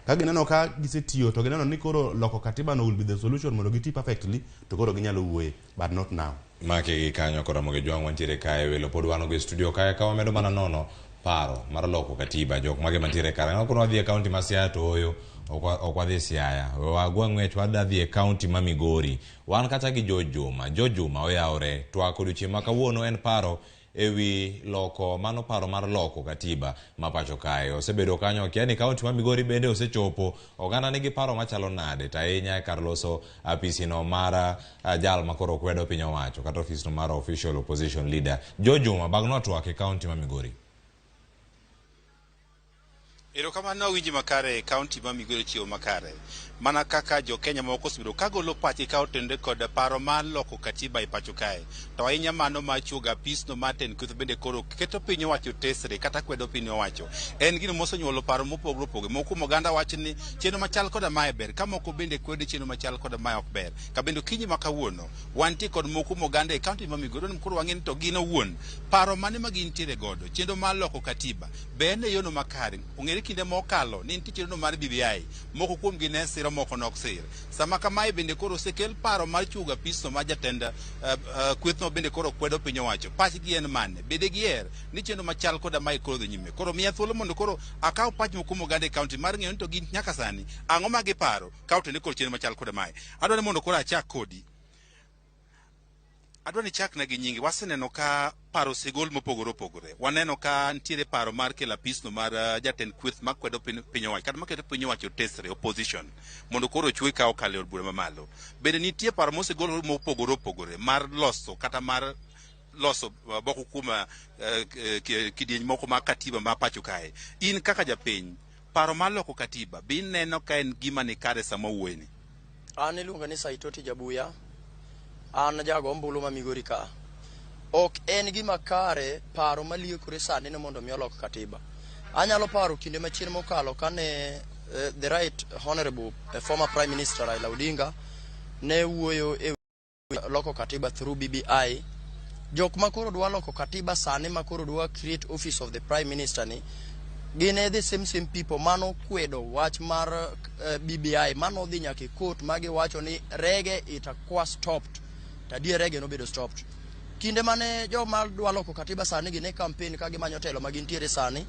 Ka gineno ka gisetiyo to gineno ni koro loko katiba no will be the solution mondo giti perfectly, to koro ginyalo wuoye, but not now. Make gi kanyo kod Ramogi Jwang' wantiere kae welo pod wan go e studio kae ka wamedo mana nono paro mar loko katiba jok mage mantiere kare. Ang'o koro wadhi e kaunti ma Siaya to oyo ok wadhi Siaya. Wagwa ng'wech wadhi dhi e kaunti ma Migori. Wan kata gi George Juma. George Juma oyawore. Twak odiochieng' ma kawuono en paro ewi loko mano paro mar loko katiba ma pacho kae. Osebedo kanyo okia ni kaunti ma Migori bende osechopo. Oganda nigi paro machalo nade to ahinya kar loso apisi no mar jal ma koro kwedo piny owacho kata ofis no mar official opposition leader. George Juma bagno twak e kaunti ma Migori. Erokamano awinji makare e kaunti ma Migori chiwo makare. Mana kaka jo Kenya moko osebedo kagolo pachgi ka otenore kod paro mar loko katiba e pacho kae. To ahinya mano mar chuogo apisno mar tend kweth bende koro keto piny owacho tesre kata kwedo piny owacho. En gino mosenyuolo paro mopogore opogore. Moko kuom oganda wacho ni chenro machal koda mae ber, ka moko bende kwedo chenro machal koda mae ok ber. Ka bende okinyi ma kawuono wantie kod moko kuom oganda e kaunti ma Migori koro wang'e ni to gin owuon paro mane ma gintiere godo chenro mar loko katiba be en e yono makare. Ong'ere kinde mokalo ni nitie chenro mar BBI, moko kuomgi ne siro moko nok sir. Sama kamae bende koro osekel paro mar chuogo apisno mar jatend kwethno bende koro kwedo piny owacho. Pachgi en mane? Bende giher ni chenro machal koda mae koro dhi nyime. Koro miya thuolo mondo koro akaw pach moko kuom oganda e kaunti mar ng'eyo ni to gin nyaka sani ang'o ma giparo ka otenore kod chenro machal koda mae. Adwaro ni mondo koro achak kodi. Adwa ni chakna gi nyingi. Waseneno ka paro osegol mopogore opogore. Waneno ka nitiere paro mar kelo apisno mar jatend kweth makwedo piny owacho kata maketo piny owacho tesre opposition mondo koro ochwe ka okalo e od bura mamalo. Bende nitie paro mosegol mopogore opogore mar loso kata mar loso moko kuom kidieny moko mag katiba ma pacho kae. In kaka japiny, paro mar loko katiba be ineno ka en gima ni kare sama wuoyeni? An iluonga ni Saitoti Jabuya. An jago ombulu ma Migori ka. Ok en gima kare paro maliekore sani ni mondo mi olok katiba. Anyalo paro kinde machien mokalo kane the right honorable former prime minister Raila Odinga ne wuoyo e loko katiba through BBI. Jok ma koro dwa loko katiba sani ma koro dwa create office of the prime minister ni gin e the same same people mano kwedo wach mar BBI mano dhi nyaka e court ma giwacho ni rege itakuwa stopped to adier rege nobedo stopped. Kinde mane joma dwa loko katiba sani gi ne campaign ka gimanyo telo ma gintiere sani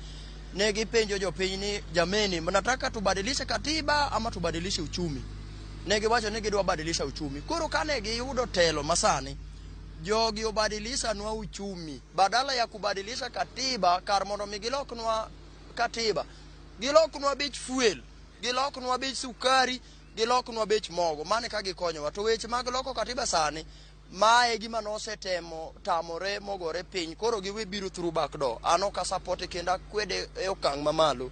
ne gipenjo jopiny ni jameni, mnataka tubadilishe katiba ama tubadilishe uchumi? Ne giwacho ni gidwa badilisha uchumi. Koro kane giyudo telo masani, jogi obadilisha nwa uchumi badala ya kubadilisha katiba. Kar mondo mi giloknwa katiba, giloknwa bech fuel, giloknwa bech sukari, giloknwa bech mogo. Mane ka gikonyowa to weche mag loko katiba sani mae gima nosetemo tamore mogore piny. Koro giwe biro through back door. An ok asupporte kendo akwede e okang' mamalo.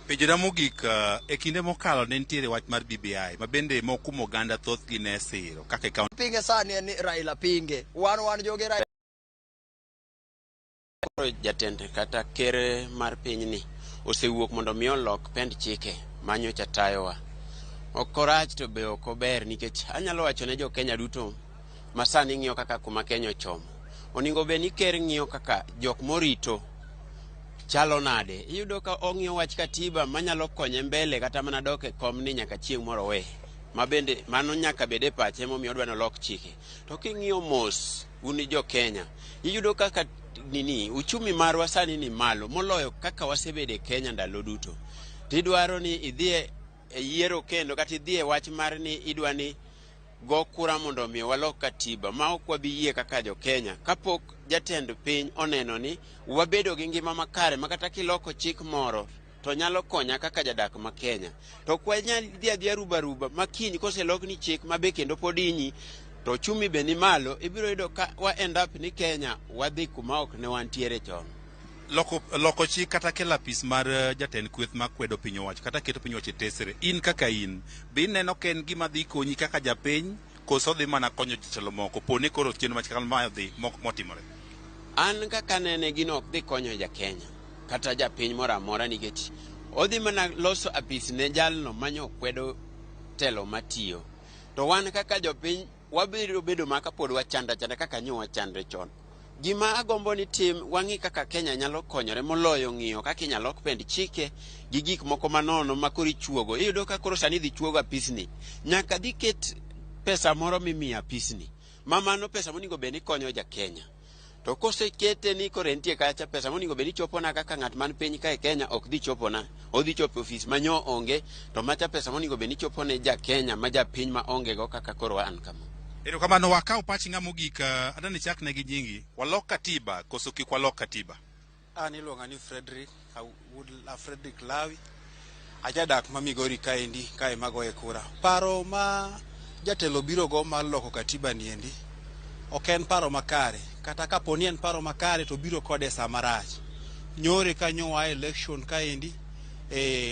Penjona mogik, e kinde mokalo ne nitiere wach mar BBI ma bende moko kuom oganda thothgi ne siro kaka e kaunti Pinge sani en ni Raila pinge, wan joge Raila. Koro jatend kata ker mar pinyni osewuok mondo mi olok pend chike manyocha tayowa. Ok orach to be ok ober nikech anyalo wacho ne jo Kenya duto ma sani ng'iyo kaka kuma Kenya ochomo. Onego bed ni ker ng'iyo kaka jok morito chalo nade. Iyudo ka ong'iyo wach katiba manyalo konye mbele kata mana dok e kom ni nyaka chieng' moro owe. Ma bende mano nyaka bed e pache momiyo odwa nolok chike. To king'iyo mos un jo Kenya, iyudo kaka nini uchumi marwa sani ni malo moloyo kaka wasebedo e Kenya ndalo duto. Tidwaro ni idhi e yiero kendo kata idhi e wach mar ni idwa ni go kura mondo mi walok katiba ma ok wabi yie kaka jo Kenya kapok jatend piny oneno ni wabedo gi ngima makare ma kata kiloko chik moro to nyalo konya kaka jadak ma Kenya. To ok wanyal dhi adhiya ruba ruba ma kiny koselokni chik ma be kendo pod inyi to uchumi be ni malo, ibiro yudo ka wa end up ni Kenya wadhi kuma ok ne wantiere chon. Loko chik kata kelo apis mar jatend kweth makwedo piny owacho kata keto piny owacho e tesre, in kaka in be ineno ka en gima dhi konyi kaka japiny koso dhi mana konyo jotelo moko poni koro chenro machal ma odhi motimore? An kaka nene gino ok dhi konyo ja Kenya kata japiny moro amora nikech odhi mana loso apis ne jalno manyo kwedo telo matiyo. To wan kaka jopiny wabiro bedo ma kapod wachanda chanda kaka nyo wachandre chon. Gima agombo ni tim wang'i kaka Kenya nyalo konyore moloyo ng'iyo kaka inyalo lok pend chike gi gik moko manono ma koro ichuogo. Iyudo ka koro sani idhi chuogo apisni. Nyaka dhi ket pesa moro mimiyo apisni. Ma mano pesa monego bed ni konyo ja Kenya. To kosekete ni koro entie kacha, pesa monego bed ni chopona kaka ng'at man piny ka e Kenya ok dhi chopona. Odhi chopo e ofis ma nyo onge, to macha pesa monego bed ni chopone ja Kenya ma japiny ma onge go kaka koro an kama. Erokamano, wakaw pach ng'a mogik, adani chak ne gi nyingi. Walok katiba koso kik walok katiba? An iluonga ni Frederick Frederick Lawi. Ajadak ma Migori kaendi kae magoye kura. Paro ma jatelo biro go mar loko katiba niendi ok en paro makare. Kata kapo ni en paro makare to biro kode sa marach. Nyore kanyo wa election kaendi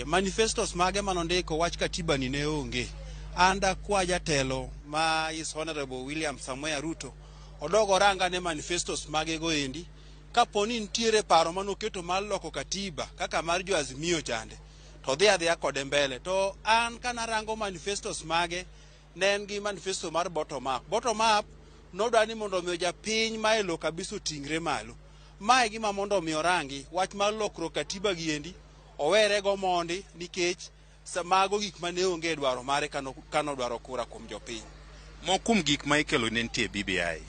manifestos mage manondiko wach katiba ni ne onge. An dakwa jatelo ma His Honorable William Samoei Ruto odog oranga ne manifestos mage go endi kapo ni nitiere paro manoketo mar loko katiba kaka mar jo Azimio chande to dhi adhiya kode mbele. To an kanarango manifestos mage ne en gi manifesto mar bottom up. Bottom up nodwa ni mondo omiyo japiny ma e lo kabisa oting're malo. Mae gima mondo omi orangi wach mar lokruok katiba giendi owere go mondi nikech mago gik mane onge e dwaro mare kano dwaro kura kuom jopiny. Moko kuom gik ma ikelo ne nitie BBI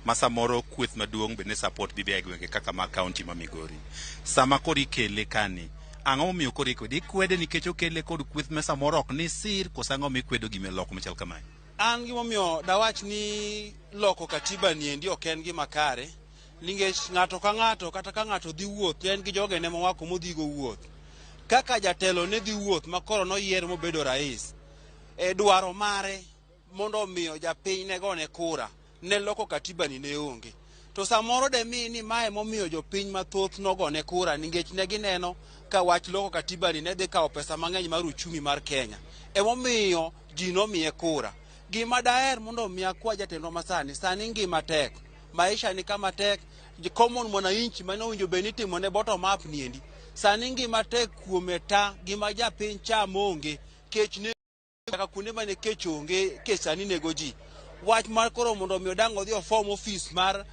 ma samoro kweth maduong' be ne support BBI gwenge kaka ma kaunti ma Migori. Sama koro ikele kani, ang'o momiyo koro ikwede? Ikwede nikech okele kod kweth ma samoro ok ni sir koso ang'o mikwedo gima loko machal kamae? An gimomiyo dawach ni loko katiba niendi ok en gima kare nikech ng'ato ka ng'ato kata ka ng'ato dhi wuoth en gi jogene mowako modhigo wuoth. Kaka jatelo ne dhi wuoth ma koro noyier mobedo rais, e dwaro mare mondo omiyo japiny ne gone kura ne loko katiba ni ne onge. To samoro demi ni mae momiyo jopiny mathoth nogone kura nikech ne gineno ka wach loko katiba ni ne dhi kawo pesa mang'eny mar uchumi mar Kenya. Emomiyo ji nomiye kura. Gima daher mondo mi akwa jatendwa masani, sani ngima tek, maisha ni kama tek, common mwananchi mane owinjo bed ni itimo ne bottom up niendi. Sani ngima tek kuome ta, gima japiny cham onge, kech ne Kaka kuonde mane kech onge, kech sani nego ji. Wach mar koro mondo mi odang' odhi oform ofis mar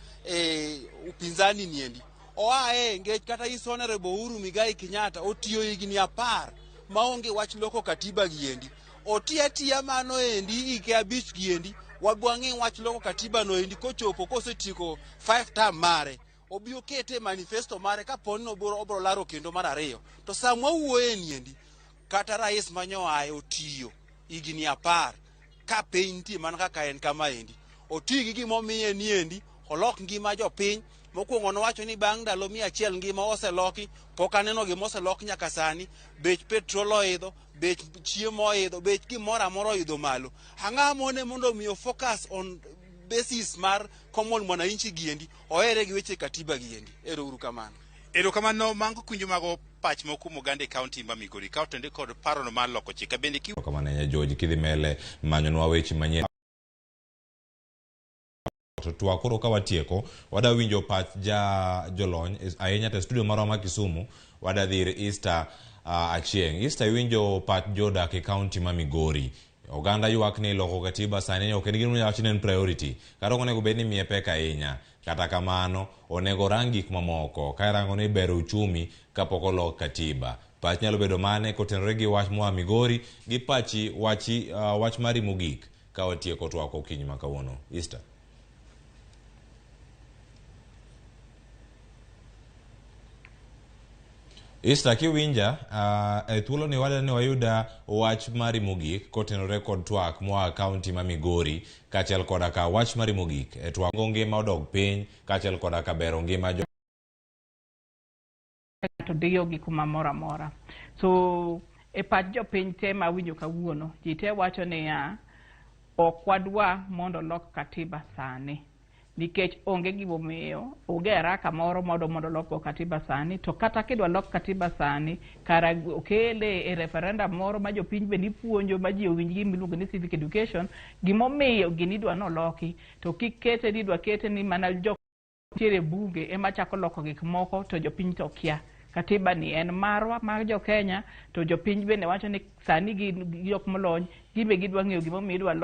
upinzani niendi. Oae ngech kata is Honorable Uhuru Muigai Kenyatta otiyo higni 10 maonge wach loko katiba giendi. Oti atiya mano endi hike 5 giendi, wabwang'e wach loko katiba no endi kochopo kosetieko 5 term mare. Obi okete manifesto mare kaponi obiro laro kendo mar 2. To sama wuoye niendi, kata rais manyoaye otiyo higni 10 ka piny nitie mana kaka en kama endi. Oti gi gimomiye niendi, olok ngima jopiny. Mokwongo nowacho ni bang' ndalo 100 ngima oseloki, pok aneno gima oselok nyaka sani. Bech petrol oidho, bech chiemo oidho, bech gimoro amora oidho malo. Ang'o mone mondo mi focus on basis mar common mwananchi giendi, ohere gi weche katiba giendi. Ero uru kamano. Erokamano mango kwinjo mago pach moko kuom oganda e kaunti ma Migori ka otende kod parono mar loko chik. Bende ki Kamano ahinya George, kidhi mbele manyonwa weche manyien. To twak koro ka watieko, wada winjo pach jolony ahinya to e studio marwa ma Kisumu, wada dhi ir Easter Achieng'. Easter, iwinjo pach jodak e kaunti ma Migori. Oganda ywak ni loko katiba sani ok en gima inyalo wach ni en priority. Kata ok onego bed ni imiye pek ahinya. Kata kamano, onego orang gik mamoko. Ka irango ni bero uchumi kapok olok katiba. Pach nyalo bedo mane kotenore gi wach moa Migori gi pachi wach mari mogik ka watieko twak okinyi ma kawuono. Easter. Easter, kiwinja, e thuolo ni wadwa ni wayuda wach mari mogik kotenore kod twak moa kaunti ma Migori kaachiel koda ka wach mari mogik e twak ngima odog piny kaachiel koda ka bero ngima jo to diyo gi kuma moro amora. So e pach jopiny te mawinjo kawuono, ji te wacho niya, ok wadwa mondo olok katiba sani. Nikech onge gimomiyo, onge haraka moro mondo olok katiba sani, to kata kidwa lok katiba sani, kara okele e referendum moro ma jopiny bende ipuonjo ma ji owinj gima iluongo ni civic education, gimomiyo gini idwa noloki, to kik kete ni idwa kete ni mana jok nitiere bunge ema chako loko gik moko to jopiny to kia. Katiba ni en marwa mar jo Kenya, to jopiny bende wacho ni sani gin jok molony, gibe gidwa ng'eyo gimomiyo idwa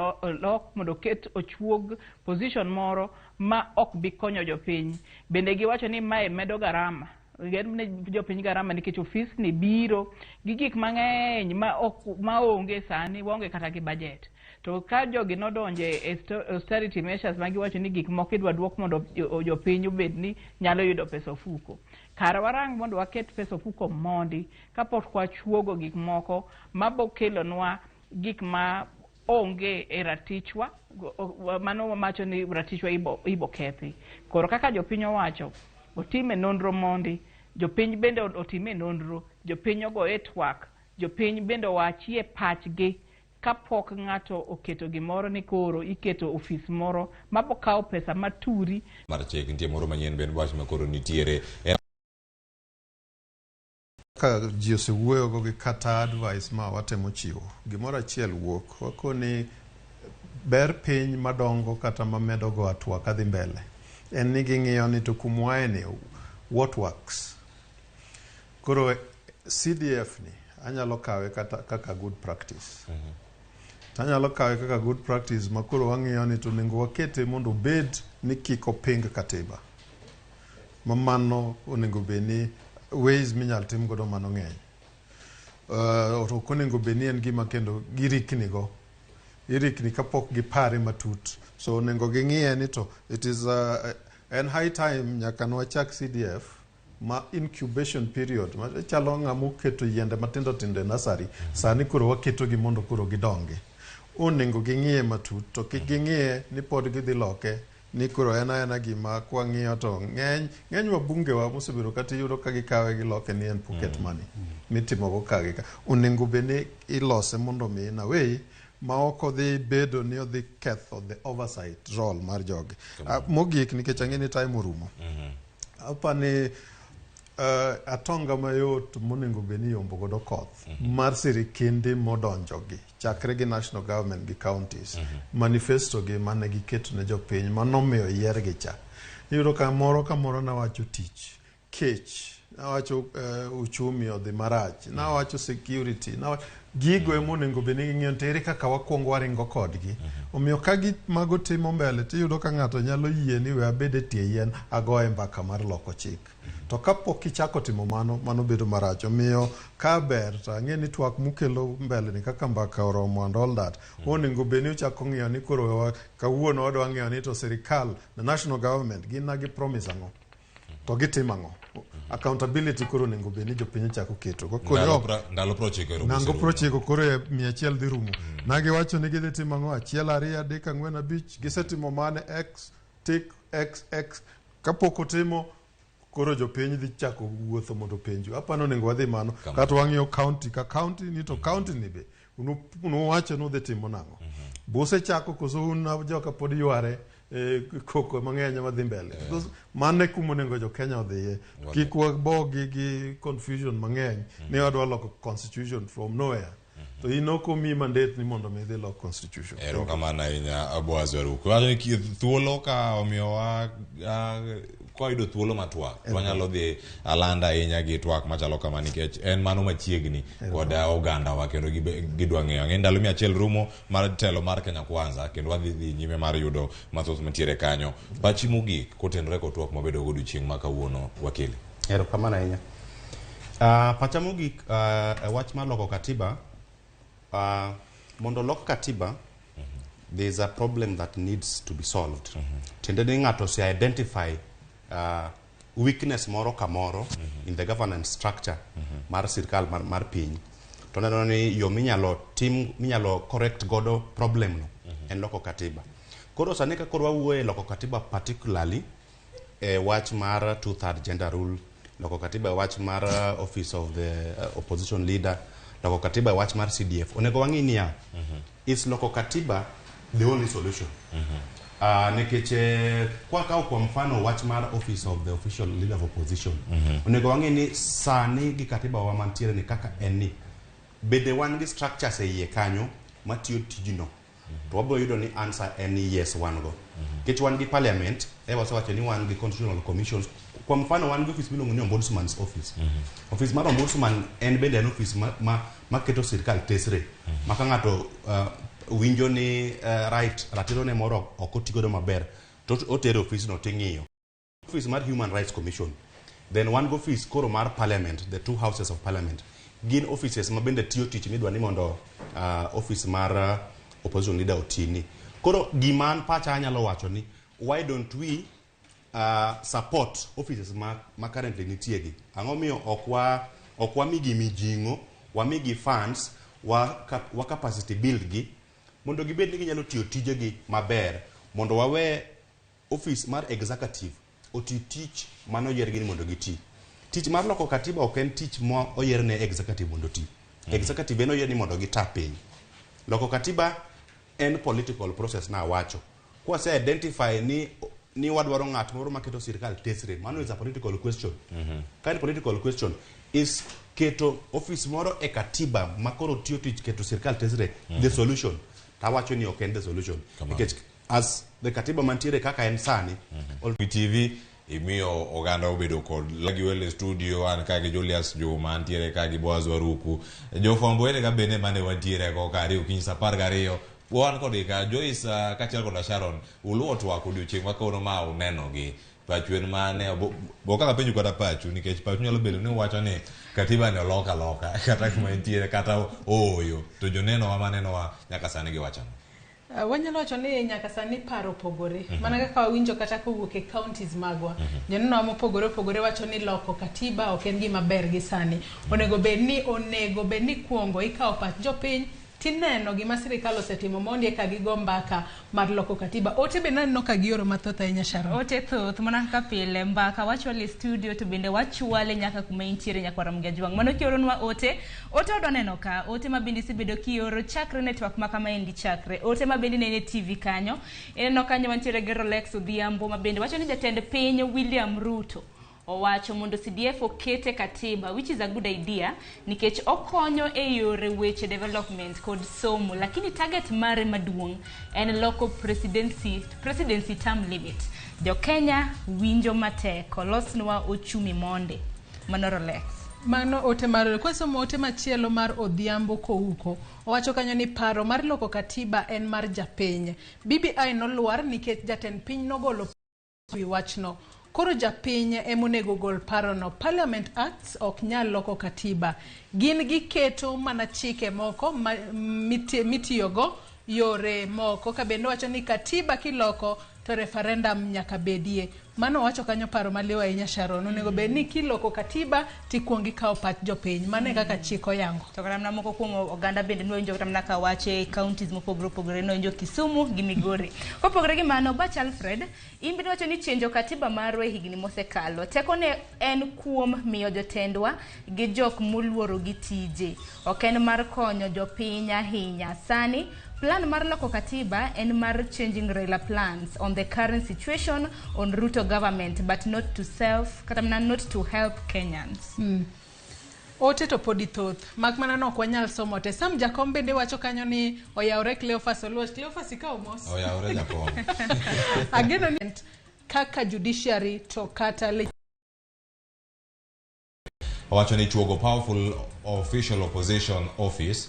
lok mondo oket ochuog position moro ma ok bi konyo jopiny. Bende giwacho ni mae medo garama. Ne jopiny garama nikech ofis ni biro gi gik mang'eny ma ok maonge sani, waonge kata gi budget. To ka jogi nodonje e austerity measures ma giwacho ni gik moko idwa duok mondo jopiny obed ni nyalo yudo pesa ofuko. Kara warang mondo waket pesa ofuko mondi kapok wachuogo gik moko mabo kelonwa gik ma onge e ratichwa, mano wacho ni ratichwa ibo kethi. Koro kaka jopiny owacho, otime nonro mondi, jopiny bende otime nonro, jopiny ogoye twak, jopiny bende owachie pachgi kapok ng'ato oketo gimoro ni koro iketo ofis moro mabo kawo pesa maturi. Mar chik nitie moro manyien bende wach ma koro nitiere. Ka ji osewuoyogo gi kata advice ma watemo chiwo, gimoro achiel wuok, wakoni ber piny madongo kata mamedo go hatua kadhi mbele en ni ging'iyo ni to kumwae ni what works. Koro CDF ni anyalo kawe kata kaka good practice. To anyalo kawe kaka good practice ma koro wang'iyo ni to onego wakete mondo obed ni kik oping katiba. Ma mano onego bed ni ways minyal tim godo mano ng'eny. To ok onego bed ni en gima kendo girikni go. Irikni kapok gipare matut. So onego ging'iye ni to it is en high time nyaka nwachak CDF ma incubation period ma chalo ng'ama oketo yiende matindo tindo e nursery sani koro waketo gi mondo koro gidongi. Onego ging'iye matut to kik ging'iye ni pod gidhi loke ni koro en aena gima kwang'iyo to ng'eny wabunge wa mosebedo kata iyudo ka gikawe giloke ni en pocket money mitimogo ka gi ka. Onego bed ni ilose mondo mi in a way ma ok odhi bedo ni odhi ketho the oversight role mar jogi. Mogik nikech ang'e ni time orumo. Apa ni atonga mayot monego bed ni yombo godo koth mar sirikende modonjo gi chakre gi national government gi counties manifesto gi mane giketo ne jopiny manomiyo yiergi cha. Iyudo ka moro ka moro nawacho tich. kech, nawacho uchumi odhi marach, nawacho security, nawacho gigo ema onego bed ni ging'iyo to ere kaka wakwongo waringo kodgi. Omiyo ka gi mago timo mbele tiyudo ka ng'ato nyalo yie ni we abed e tie yien agoye mbaka mar loko chik. To kapok ichako timo mano, mano bedo marach. Omiyo ka ber to ang'e ni twak mukelo mbele ni kaka mbaka oromo and all that. Onego bed ni uchako ng'iyo ni koro kawuono wadwa ng'iyo ni to sirikal, the national government, gin na gi promise ang'o? To gitimo ang'o? Accountability koro onego bed ni jopiny ochako keto. Ndalo 90 ero Nango 90 koro e 100 dhi rumo. Na giwacho ni gidhi timo ang'o? 1 2 3 4 5 gisetimo mane x tick x x kapok otimo koro jopiny dhi chako wuotho mondo openju. Apano onego wadhi mano. Kata wang'iyo county ka county ni to county ni be unuwacho ni udhi timo nang'o. Buse chako koso un joka pod yware koko mang'eny madhi mbele. Because mano e kuma onego jo Kenya odhiye. Kik wabogi gi confusion mang'eny ni wadwa loko constitution from nowhere. To in ok omiyi mandate ni mondo mi idhi lok constitution. Erokamano ahinya Boaz Waruku. Wacho ni thuolo ka omiyowa kwayudo thuolo ma twak wanyalo dhi alanda ahinya gi twak machalo kama nikech en mano machiegni kod ogandawa kendo gidwa ng'eyo. Ang'e ndalo 100 rumo mar telo mar Kenya Kwanza kendo wadhi dhi nyime mar yudo mathoth mantiere kanyo. Pachi mogik kotenore kod twak mabedo go odiochieng' ma kawuono wakili. Erokamano ahinya. Pacha mogik e wach mar loko katiba, mondo olok katiba, there is a problem that needs to be solved. Tiende ni ng'ato ose identify weakness moro kamoro in the governance structure mar sirkal mar piny. To neno ni yo minyalo tim minyalo correct godo problem no en loko katiba. Koro sani ka koro wawuoyo e loko katiba particularly e wach mar two-third gender rule, loko katiba e wach mar office of the opposition leader, loko katiba e wach mar CDF. Onego wang'i niya, is loko katiba the only solution? Nikech kwakawo kwa mfano wach mar office of the official leader of opposition, onego wang'e ni sani gi katiba wa mantiere ni kaka en ni bende wan gi structures e iye kanyo matiyo tijno to wabiro yudo ni answer en ni yes wan go nikech wan gi parliament e wasewacho ni wan gi constitutional commissions kwa mfano wan gi office miluongo ni ombudsman's office office mar ombudsman en bende en office ma keto sirkal tesre ma ka ng'ato winjo ni right ratiro ne moro ok oti godo maber to otere ofisno ting'iyo office mar human rights commission then wan go office koro mar parliament the two houses of parliament gin offices ma bende tiyo tich midwa ni mondo office mar opposition leader otini koro gima an pacha anyalo wacho ni why don't we support offices ma currently nitie gi ang'o miyo ok wamigi mijing'o wamigi funds wa capacity build gi mondo gibed ni ginyalo tiyo tijegi maber mondo wawe office mar executive oti tich manoyiergi ni mondo giti tich mar loko katiba ok en tich ma oyier ne executive mondo oti executive en oyier ni mondo gita piny loko katiba en political process na awacho kwase identify ni wadwaro ng'at moro maketo sirikal tesre mano is a political question ka en political question is keto office moro e katiba ma koro tiyo tich keto sirikal tesre the solution tawacho ni ok en the solution nikech as the katiba mantiere kaka en sani TV imiyo oganda obedo kod Lagiwel e studio an ka gi Julius Juma antiere ka gi Boaz Waruku jofwambo wetega bende mane wantiere go ka ariyo okinyi sa 12 wan kodgi ka Joyce kaachiel koda Sharon uluwo twak odiochieng' ma kawuono ma unenogi pachu en mane bo kaka penjo kata pachu nikech pachu nyalo bedo ni uwacho ni katiba ni olok aloka kata kuma entiere kata ooyo to jonenowa manenowa nyaka sani giwacho ang'o? Wanyalo wacho ni nyaka sani paro opogore mana kaka wawinjo kata kowuok e counties magwa joneno mopogore opogore wacho ni loko katiba ok en gima ber gi sani onego bed ni kuongo ikawo pach jopiny tineno gima sirikal osetimo mondi eka gigo mbaka mar loko katiba ote be naneno ka gioro mathoth ahinya Sharon Ote thoth mana kaka pile mbaka wachwale e studio to bende wachwale nyaka kuma intiere nyaka Ramogi Ajwang'. Mano kioronwa ote, ote wadwa neno ka, ote ma bende isebedo kioro chakre network ma kama endi chakre, ote ma bende nene TV kanyo. Ineno kanyo wantiere gi Rolex Odhiambo ma bende wacho ni jatend piny William Ruto owacho mondo CDF oket e katiba which is a good idea nikech okonyo e yore weche development kod somo lakini target mare maduong' en loko presidency term limit Jo-Kenya winjo matek, olosnwa ochumi monde. Mano Rolex. Mano ote mar kwasomo ote machielo mar Odhiambo Kouko owacho kanyo ni paro mar loko katiba en mar japiny. BBI nolwar nikech jatend piny nogolo wi wachno. Koro japiny ema onego gol parono. Parliament Acts ok nyal loko katiba. Gin giketo mana chike moko ma, mitiyogo yore moko ka bende wacho ni katiba kiloko to referendum nyaka bedie. Mano wacho kanyo paro maliw ahinya Sharon. Onego bed ni kiloko katiba tikuongo ikawo pach jopiny. Mano e kaka chik oyango. To kata mana moko kuom oganda bende nwawinjo kata mana ka wache e counties mopogore opogore nwawinjo Kisumu gi Migori. Kopogore gi mano, Bach Alfred, in bende iwacho ni chenjo katiba marwa e higni mosekalo tekone en kuom miyo jotendwa gi jok moluoro gi tije. Ok en mar konyo jopiny ahinya. Sani, plan mar loko katiba en mar changing Raila plans on the current situation on Ruto government but not to self, kata mana not to help Kenyans. Ote to podi thoth mak mana no ok wanyal somo te. Sam Jakom bende wacho kanyo ni oyawre Cleophas Oluoch. Cleophas ikawo mos. Oyawre Jakom. Ageno ni kaka judiciary to kata Owacho ni chuogo powerful official opposition office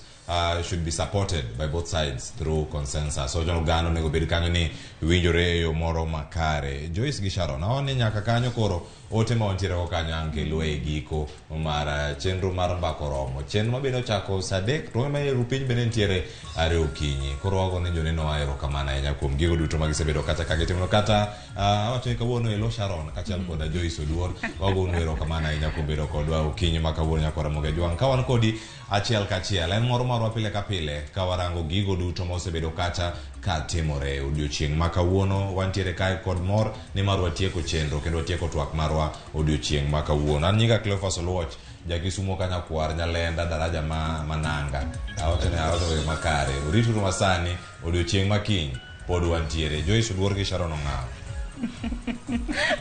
should be supported by both sides through consensus. Owacho ni oganda onego bed kanyo ni winjore e yo moro makare. Joyce gi Sharon, awacho ni nyaka kanyo koro ote ma wantiere go kanyo ang' kelwa e giko mar chenro mar mbaka oromo. Chenro ma bende ochako saa 3 to ma e piny bende nitiere 2 okinyi. Koro wago ne joneno erokamano ahinya kuom gigo duto ma gisebedo kata ka gitimo kata awacho ni kawuono elo Sharon kaachiel koda Joyce Oduor wagonu erokamano ahinya kuom bedo kodwa okinyi ma kawuono nyaka Ramogi Ajwang' ka wan kodi achiel kachiel en moro marwa pile ka pile ka warango gigo duto ma osebedo kacha ka timore odiochieng' ma kawuono wantiere kae kod mor nimar watieko chenro kendo watieko twak marwa odiochieng' ma kawuono. An nyinga Cleophas Oluoch jakisumo ka nyakwar nyalenda daraja ma mananga awacho ni awacho makare orituru masani odiochieng' ma kiny pod wantiere. Joyce Oduor gi Sharon Ong'awo.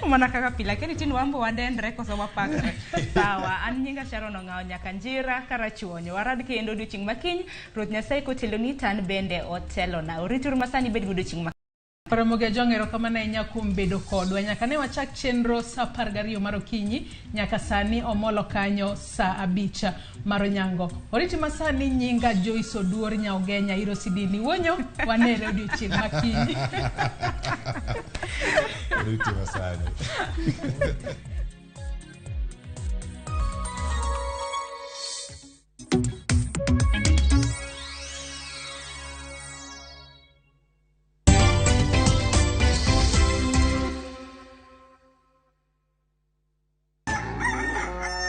Mana kaka pile akeni tin wambo wadendre koso wapakre. Sawa, an nyinga Sharon Ong'awo nyaka njira karachuonyo. Warad kendo odiochieng' makiny, Ruoth Nyasaye koteloni to an bende otelona. Orituru masani bed gi odiochieng' ma Ramogi Ajwang' erokamano ahinya kuom bedo kodwa. Nyaka ne wachak chenro saa 12 mar okinyi nyaka sani omolo kanyo saa 5 mar onyango. Oriti masani nyinga Joyce Oduor Nyaogenya Iro Sidini Wuonyo wanere odiochieng' makinyi. Oriti masani.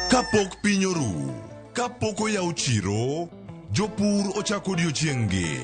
Kapok piny oru, kapok oyaw chiro, jopur ochako odiochieng'-gi.